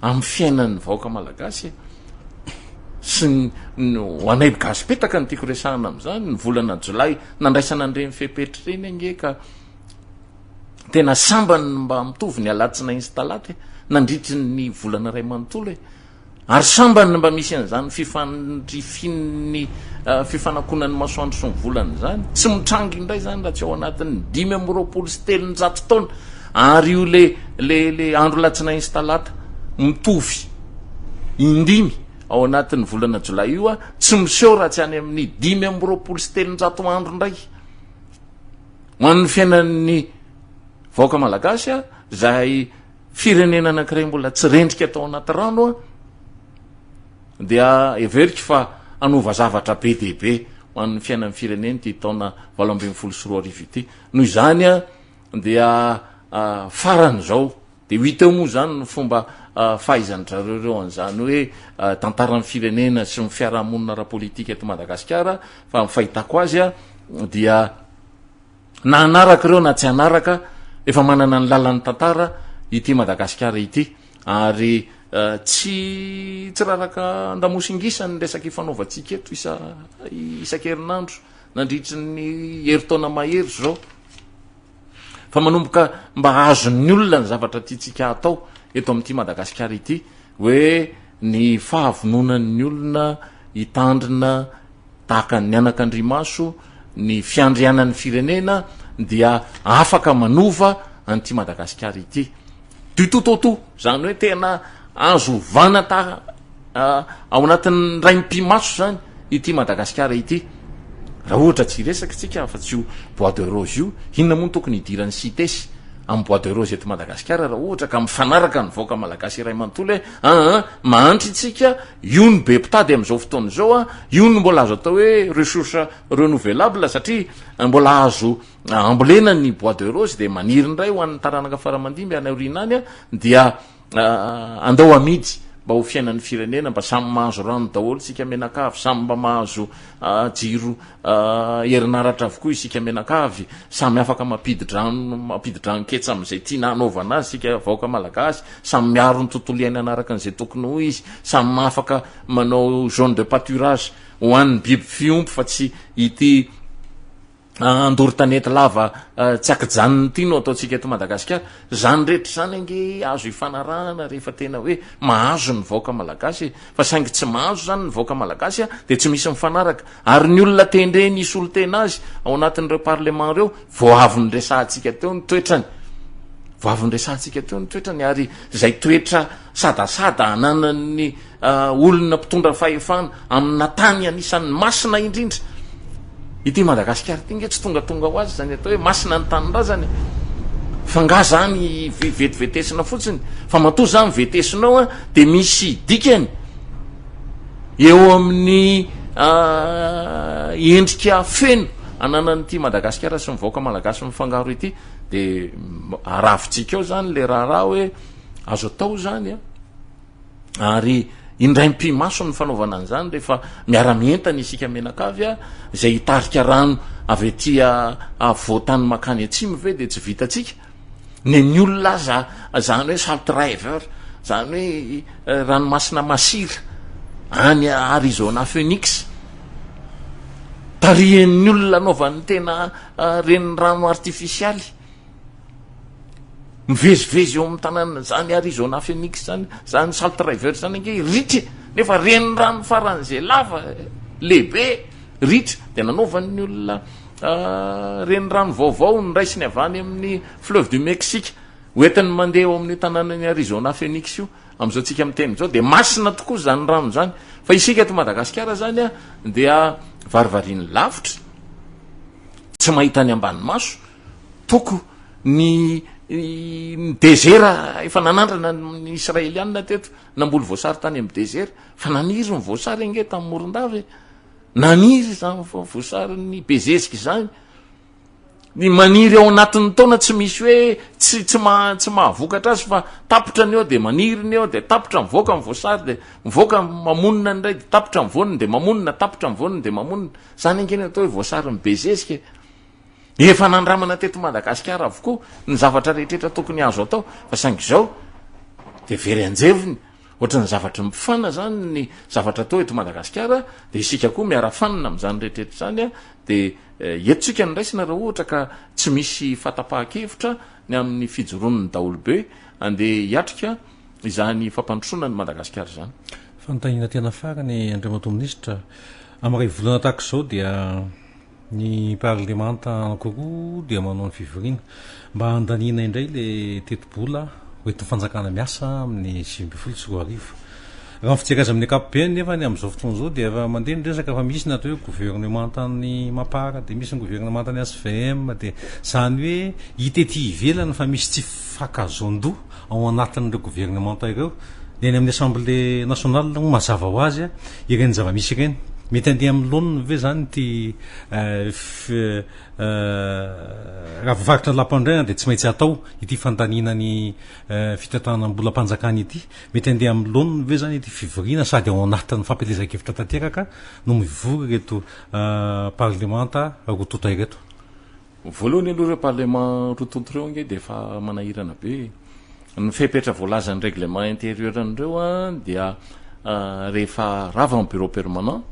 amin'ny fiainan'ny vahoaka malagasy e, sy ny ho anay gasy petaka no tiako resahana amin'izany, ny volana jolay nandraisana an'ireny fepetra ireny ange ka tena sambany mba mitovy ny alatsinainy sy talata e, nandritry ny volana iray manontolo e. Ary sambany mba misy an'izany fifandrifin'ny fifanakonan'ny masoandro sy ny volana izany. Tsy mitranga indray izany raha tsy ao anatin'ny 325 taona. Ary io le le le andro latsinainy sy talata mitovy indimy ao anatin'ny volana jolay io tsy miseho raha tsy any amin'ny 325 andro indray. Ho an'ny fiainan'ny vahoaka malagasy izay Firenena anankiray mbola tsy rendrika tao anaty rano aho dia heveriko fa hanova zavatra be dia be ho an'ny fiainan'ny firenena ity taona 2018 ity. Noho izany dia farany izao dia ho hita eo moa izany ny fomba fahaizan-dry zareo ireo an'izany hoe tantaran'ny firenena sy ny fiarahamonina ara-politika eto Madagasikara fa ny fahitako azy dia na hanaraka ireo na tsy hanaraka efa manana ny lalan'ny tantara ity Madagasikara ity ary tsy tsy raraka andamosin-gisa ny resaka ifanaovantsika eto isa isan-kerinandro nandritry ny herintaona mahery izao fa manomboka mba azon'ny olona ny zavatra tiantsika atao eto amin'ity Madagasikara ity hoe ny fahavononan'ny olona hitandrina tahaka ny anakandrimaso ny fiandrianan'ny firenena dia afaka manova an'ity Madagasikara ity du tout au tout, zany hoe tena azo ovana ta ao anatin'ny ray mipi-maso zany ity Madagasikara ity. Raha ohatra tsy hiresaka tsika afa-tsy io bois de rose io, inona moa no tokony hidiran'ny CITES amin'ny bois de rose eto Madagasikara raha ohatra ka mifanaraka ny vahoaka malagasy iray manontolo hoe aa mahantra isika, io no be mpitady amin'izao fotoana izao a, io no mbola azo atao hoe ressource renouvelable satria mbola azo ambolena ny bois de rose dia maniry indray ho an'ny taranaka faramandimby any aoriana any dia andao amidy mba ho fiainan'ny firenena mba samy mahazo rano daholo isika mianakavy, samy mba mahazo jiro herinaratra avokoa isika mianakavy, samy afaka mampidi-drano mampidi-drano-ketsa amin'izay tiana hanaovana azy isika vahoaka malagasy, samy miaro ny tontolo iainana araka an'izay tokony ho izy, samy afaka manao zone de pâturage ho an'ny biby fiompy fa tsy ity Andoro tanety lava tsy ankijanona ity no ataontsika eto Madagasikara. Izany rehetra izany ange azo ifanarahana rehefa tena hoe mahazo ny vahoaka malagasy e. Fa saingy tsy mahazo izany ny vahoaka malagasy dia tsy misy mifanaraka. Ary ny olona tendreny hisolo tena azy ao anatin'ireo parlement ireo vao avy niresahantsika teo ny toetrany. Vao avy niresahantsika teo ny toetrany ary izay toetra sadasada ananan'ny olona mpitondra fahefana amina tany anisan'ny masina indrindra ity Madagasikara ity nge tsy tongatonga ho azy zany atao hoe masina ny tanindrazana e. Fa nga zany vetivetesina fotsiny fa matoa zany vetesinao a de misy dikany eo amin'ny endrika feno ananan'ity Madagasikara sy ny vahoaka malagasy mifangaro ity de aravintsika eo zany le raharaha hoe azo atao zany a. Ary indray mipi-maso ny fanaovana an'izany rehefa miara-mientana isika mianakavy a, izay hitarika rano avy aty afovoan-tany mankany atsimo ve dia tsy vitantsika? Ny ny olona aza zany hoe salt river, zany hoe eh, ranomasina masira any Arizona Phoenix, tarihan'ny olona anaovan'ny tena eh, renirano artifisialy. Mivezivezy eo amin'ny tanàna zany Arizona Phoenix zany, zany Salt River zany ange ritra e, nefa renirano faran'izay lava lehibe ritra, dia nanaovan'ny olona renirano vaovao noraisiny avy any amin'ny fleuve du Mexique hoentiny mandeha eo amin'io tanànan'i Arizona Phoenix io. Amin'izao tsika miteny izao dia masina tokoa izany rano izany, fa isika eto Madagasikara zany a dia varivariny lavitra, tsy mahita ny ambany maso, Toko ny ny dezera efa nanandrana ny Israelianina teto namboly voasary tany amin'ny dezera fa naniry ny voasary ange tamin'ny Morondava e. Naniry izany voasarin'ny Bezezika izany. Ny maniry ao anatin'ny taona tsy misy hoe tsy tsy ma tsy mahavokatra azy fa tapitra ny eo dia maniry ny eo dia tapitra mivoaka ny voasary dia mivoaka mamonina indray dia tapitra ny voaniny dia mamonina tapitra ny voaniny dia mamonina. Izany ange ny atao hoe voasarin'ny Bezezika e. Efa nandramana teto Madagasikara avokoa ny zavatra rehetrretra tokony azo atao fa saingy izao dia very anjevony ohatran'ny zavatry ny mpifana zany ny zavatra atao eto Madagasikara dia isika koa miara-fanina amin'izany rehetrretra izany a dia eh, eto tsika ny raisina raha ohatra ka tsy misy fatapahan-kevitra ny amin'ny fijoroan'ny daholobe andeha hiatrika izany fampandrosoana ny Madagasikara izany. Fanontaniana tena farany Andriamatoa Minisitra, amin'ny iray volana tahaka izao dia Ny parlemanta anankiroa dia manao ny fivoriana mba handaniana indray ilay tetibola hoentin'ny fanjakana miasa amin'ny 2019. Raha ny fijery azy amin'ny ankapobeny nefa ny amin'izao fotoana izao dia efa mandeha ny resaka fa misy ny atao hoe governemantan'ny Mapar dia misy ny governemantan'ny HVM dia izany hoe hita ety ivelany fa misy tsy fifankahazoan-doha ao anatin'ireo governemanta ireo. Ny any amin'ny Assemblée nationale moa mazava ho azy ireny zava-misy ireny. Mety handeha amin'ny laoniny ve izany ity raha voafaritra ny lampandriana dia tsy maintsy atao ity fandaniana ny fitantanam-bolam-panjakana ity. Mety handeha amin'ny laoniny ve izany ity fivoriana sady ao anatin'ny fampielezan-kevitra tanteraka no mivory ireto parlemanta roa tonta ireto? Voalohany aloha ireo parlement roa tonta ireo ange dia efa manahirana be e. Ny fepetra voalazan'ny règlement intérieur an'ireo an dia rehefa rava ny bureau permanent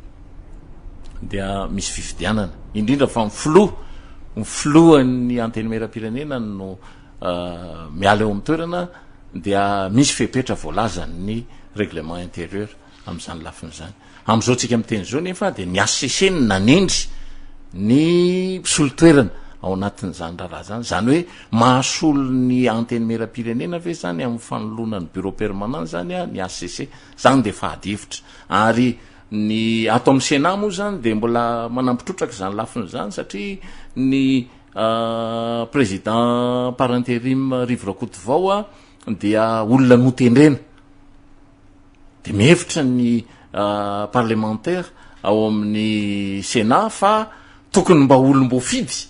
dia misy fifidianana. Indrindra fa ny filoha, ny filohan'ny antenimierampirenena no miala eo amin'ny toerana dia misy fepetra voalazan'ny règlement intérieur amin'izany lafiny izany. Amin'izao tsika miteny izao nefa dia ny HCC no nanendry ny mpisolo toerana ao anatin'izany raharaha izany. Izany hoe mahasolo ny Antenimierampirenena ve izany amin'ny fanoloana ny bureau permanent izany ny HCC? Izany dia efa ady hevitra. Ary ny ato amin'ny Sénat moa izany dia mbola manampy trotraka izany lafiny izany satria ny président par intérim Rivo Rakotovao dia olona notendrena. Dia mihevitra ny parlemantera ao amin'ny Sénat fa tokony mba olom-boafidy,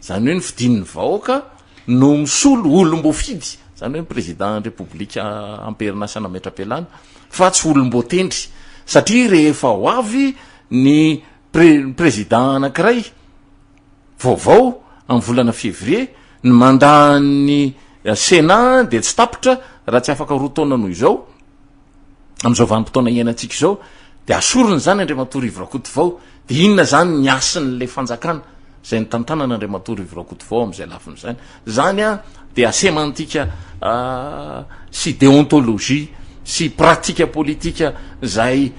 izany hoe ny fidin'ny vahoaka no misolo olom-boafidy, izany hoe ny président Repoblika am-perinasa nametra-pialana fa tsy olom-boatendry, satria rehefa ho avy ny président anankiray vaovao amin'ny volana février, ny mandat-n'ny Sénat dia tsy tapitra raha tsy afaka roa taona noho izao, amin'izao vanim-potoana iainantsika izao, dia asorina izany Andriamatoa Rivo Rakotovao, dia inona izany ny hasin'ilay fanjakana izay nitantanana Andriamatoa Rivo Rakotovao amin'izay lafiny izany? Izany an, dia semantika sy deontologie sy pratika politika izay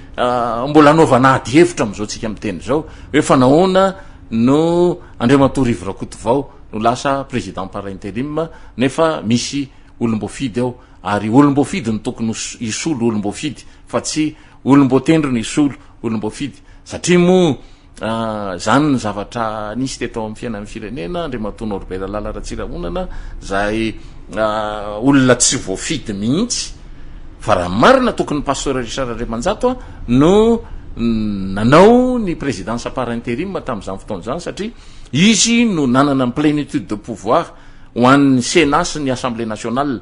mbola anaovana ady hevitra amin'izao tsika miteny izao, hoe fa nahoana no Andriamatoa Rivo Rakotovao no lasa président par intérim nefa misy olom-boafidy ao, ary olom-boafidy no tokony hisolo olom-boafidy fa tsy olom-boatendry no hisolo olom-boafidy, satria moa Izany ny zavatra nisy teto amin'ny fiainan'ny firenena, Andriamatoa Norbert Lala Ratsirahonana izay olona tsy voafidy mihitsy, fa raha ny marina tokony Pasteur Richard Randriamanjato no nanao ny présidence par intérim tamin'izany fotoana izany satria izy no nanana ny plénitude de pouvoir ho an'ny Sénat sy ny Assemblée nationale.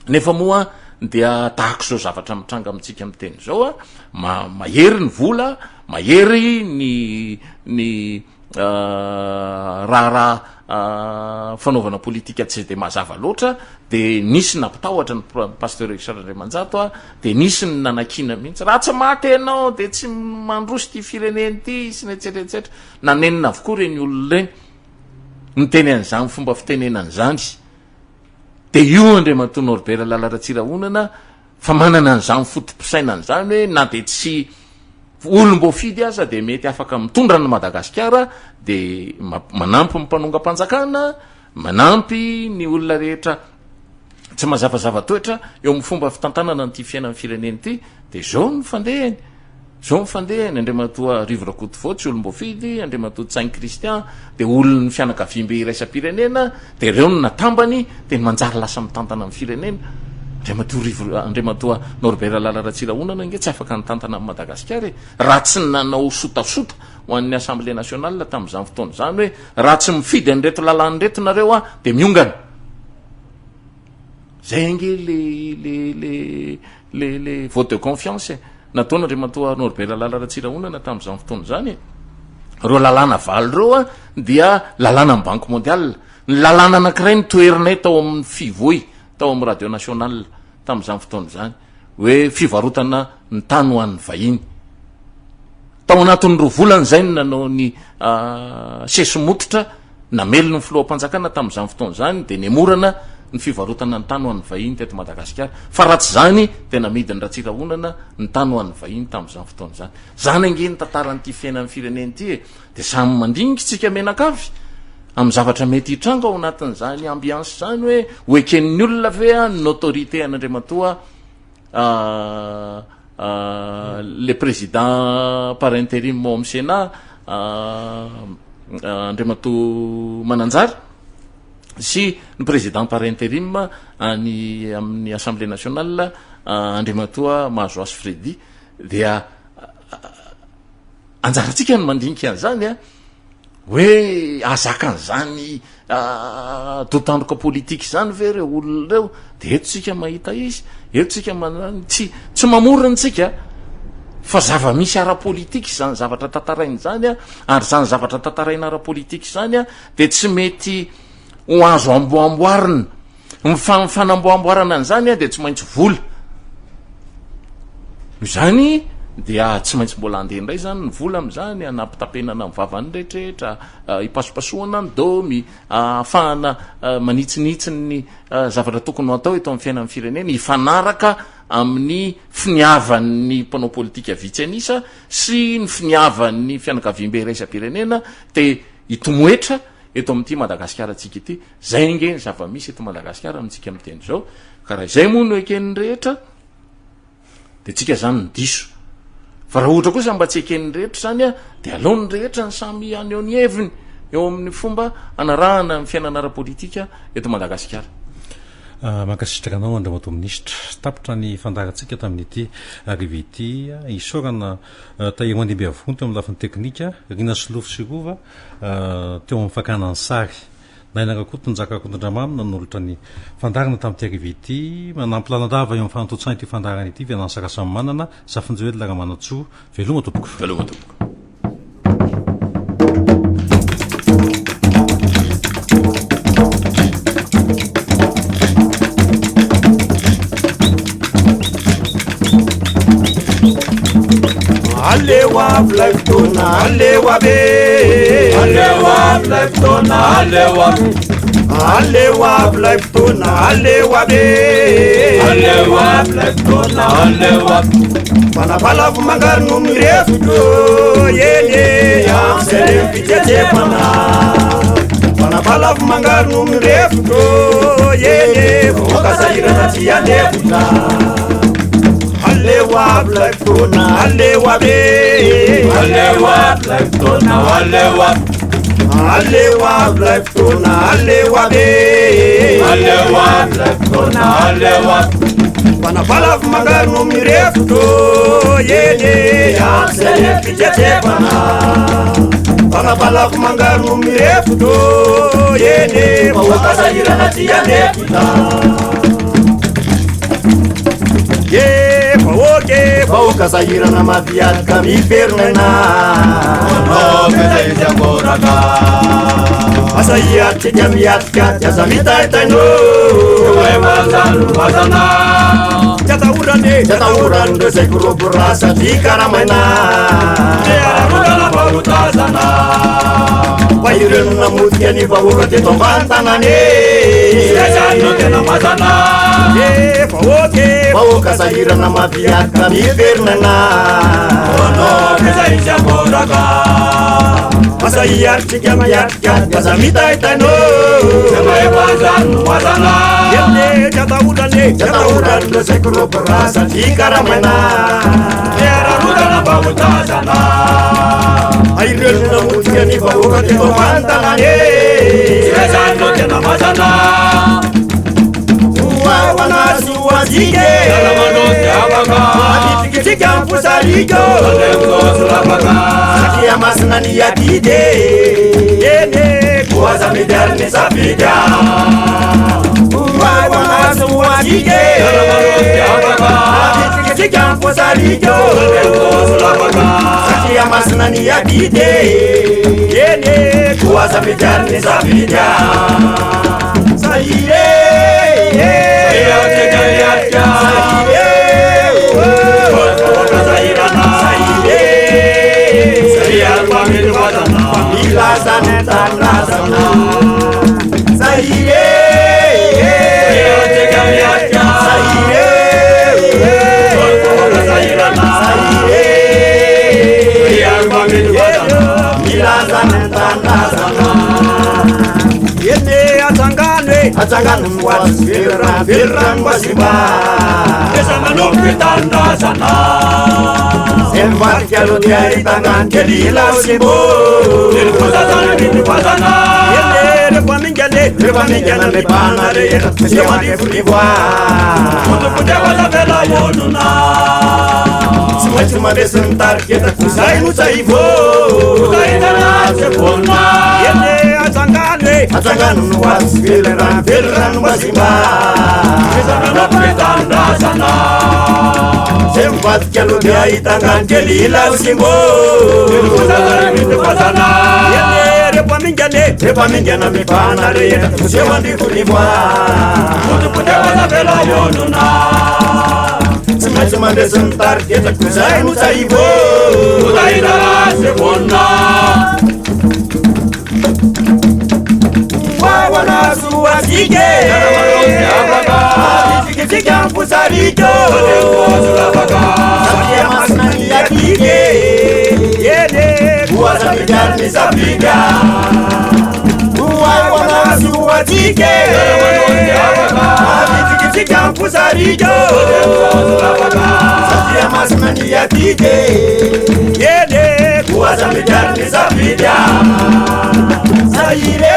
Nefa moa dia tahaka izao zavatra mitranga amintsika miteny izao a, mahery ny vola, mahery ny ny raharaha fanaovana politika tsy de mazava loatra, de nisy nampitahotra ny pasteur Richard Randriamanjato a, de nisy ny nanakiana mihitsy, raha tsy maty ianao de tsy mandroso ity firenena ity sy ny etsetra etsetra, nanenina avokoa ireny olona ireny niteny an'izany fomba fitenenana izany. Dia io Andriamatoa Norbert Lala Ratsirahonana fa manana an'izany foto-pisainana izany hoe na dia tsy olom-boafidy aza dia mety afaka mitondra an'i Madagasikara dia manampy ny mpanongam-panjakana, manampy ny olona rehetra tsy mazavazava toetra eo amin'ny fomba fitantanana an'ity fiainan'ny firenena ity dia izao no fandehany. Zao ny fandehany, Andriamatoa Rivo Rakotovao tsy olom-boafidy, Andriamatoa Ntsay Christian dia olon'ny fianakaviambe iraisam-pirenena, dia ireo no natambany dia manjary lasa mitantana ny firenena. Andriamatoa Rivo, Andriamatoa Norbert Lala Ratsirahonana ange tsy afaka nitantana an'i Madagasikara e, raha tsy nanao sotasota ho an'ny Assemblée Nationale tamin'izany fotoana izany hoe raha tsy mifidy an'ireto lalàna ireto nareo aho dia miongana. Zay ange le le le le le vote de confiance e. Nataon'Andriamatoa Norbert Lala Ratsirahonana tamin'izany fotoana izany e. Ireo lalàna valo ireo a dia lalànan'ny Banque mondiale. Ny lalàna anankiray notoherinay tao amin'ny Fivoy, tao amin'ny Radio Nationale tamin'izany fotoana izany, hoe fivarotana ny tany ho an'ny vahiny. Tao anatin'ny roa volana izay no nanao ny sesi-mototra namely ny filoham-panjakana tamin'izany fotoana izany dia nemorana ny fivarotana ny tany ho an'ny vahiny teto Madagasikara. Fa raha tsy izany dia namidin'i Ratsirahonana ny tany ho an'ny vahiny tamin'izany fotoana izany. Izany ange ny tantaran'ity fiainan'ny firenena ity e! Dia samy mandinika isika mianakavy amin'ny zavatra mety hitranga ao anatin'izany ambiance izany hoe ho eken'ny olona ve ny autorité an'Andriamatoa Le président par interim ao amin'ny Sénat Andriamatoa Mananjary sy ny président par interim any amin'ny Assemblée nationale Andriamatoa Mahazoasy Freddy dia. Anjarantsika ny mandinika an'izany a, hoe ahazaka an'izany dotandroka politika izany ve ireo olona ireo? De eto tsika mahita izy, eto tsika manana, tsy tsy mamorona tsika fa zava-misy ara-politika izany zavatra tantaraina izany a, ary izany zavatra tantaraina ara-politika izany a de tsy mety ho azo amboamboarina. Ny fanamboamboarana an'izany dia tsy maintsy vola. Noho izany dia tsy maintsy mbola handeha indray izany ny vola amin'izany, hanampitapenana ny vavan'ny rehetrarehetra, hipasopasohana ny domy, ahafahana manitsinitsy ny zavatra tokony ho atao eto amin'ny fiainan'ny firenena, hifanaraka amin'ny finiavan'ny mpanao politika vitsy an'isa sy ny finiavan'ny fianakaviambe iraisam-pirenena te hitomoetra eto amin'ity Madagasikarantsika ity. Zay ange ny zava-misy eto Madagasikara amintsika miteny izao, ka raha izay moa no eken'ny rehetra de tsika zany no diso. Fa raha ohatra kosa mba tsy eken'ny rehetra zany a, de aleo ny rehetra ny samy haneho ny heviny eo amin'ny fomba hanarahana ny fiainana ara-politika eto Madagasikara. Ah, mankasitraka anao Andriamatoa Minisitra. Tapitra ny fandaharantsika tamin'ity hariva ity. Isaorana eh, Tahiry Mandimbiavonto eo amin'ny lafiny teknika, Rina Solofo sy Rova eh, teo amin'ny fakana ny sary. Naina Rakotonjaka Rakotondramamy nanolotra ny fandaharana tamin'ity hariva ity. Manampy lalandava eo amin'ny fanatontosana ity fandaharana ity Venance Rasamimanana, Zafinjoelina Ramanantsoa. Veloma tompoko. Veloma tompoko. Aleo avy ilay fotoana, aleo avy e. Aleo avy ilay fotoana, aleo avy. Aleo avy ilay fotoana, aleo avy e. Aleo avy ilay fotoana, aleo avy. Manavalavo mangary no mirefotro, eny e, am'izay le fitsetsefana. Manavalavo mangary no mirefotro, eny e, vahoaka sahirana tsy hanefitra. Aleo avy ilay fotoana, aleo avy e. Aleo avy ilay fotoana, aleo avy. Aleo avy ilay fotoana, aleo avy e. Aleo avy ilay fotoana, aleo avy. Manavalavo mangary no mirefotro, eny e, am'izay le fitsetsefana. Manavalavo mangary no mirefotro, eny e, vahoaka sahirana tsy hanefitra. Ye vahoaka e, vahoaka sahirana maviady ka miverina Vahoaka izy amboraka Asa hiatrika miatrika tsy aza mitaitaino Hoe mazano mazana Tsy atahorany e, tsy atahorany ireo izay korobora satria karamaina Te ararotana mba ho tazana Fa ireo no namotika ny vahoaka teto ambany tanàna e Izany no tena mazana E vahoaka e, vahoaka sahirana maviady ka miverina na Vahoaka izay tsy amboraka Asa hiatrika miatrika aza mitaitaino Tsy mahefa izany no mazana Eny e, tsy atahorana e, tsy atahorana ireo izay korobora satria karamaina Fiararotana mba ho tazana Ireo no namotika ny vahoaka teto ambany tanàna e Tsy izany no tena mazana Ho anazy ho antsika e Miara-manao sy afaka Avitrikitsika ny fosarika Satria masina ny adidy e Eny e Koa aza midiary ny safidy a Ho anazy ho antsika e Miara-manao sy afaka Avitrikitsika ny fosarika Satria masina ny adidy e Eny e Koa aza midiary ny safidy a Sahire Atsangano ny hoatsy velirano velirano vazimba Eza manomboka tanindrazana Zay mivadika aloha dia ahitana kely lasimbo Eny rehefa mingana e rehefa mingana ny bana rehetra tsy eo andrivorivo a. Tsy maintsy mandresy ny tariketa ko zay no tsaivo. Eny atsangano e, atsangano no atsy velirano, velirano mazimba. Zay mivadika aloha dia ahitangano kely ila simbo. Eny rehefa mingana e, rehefa mingana mibahana rehetra, toseho andrivorivo Tsy maintsy mandresy ny tariketa ko zay no tsaivo. Wawanasuasike Abitsikitsiky amposariko Satria masina ny atike Ene Oazamikary ny zafika Wawanasuasike Abitsikitsiky amposariko Satria masina ny atike Ene Oazamikary ny zafika Zaire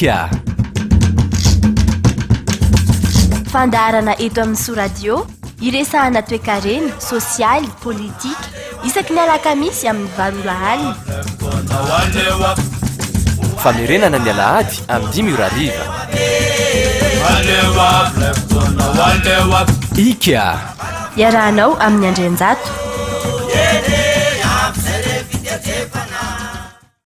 Ika. Fandaharana eto amin'ny Soa Radio iresahana toekarena, sosialy, politika isaky ny alakamisy amin'ny valo ora alina. Famerenana ny alahady amin'ny dimy ora hariva. Ika. Iarahanao amin'ny Andrianjato.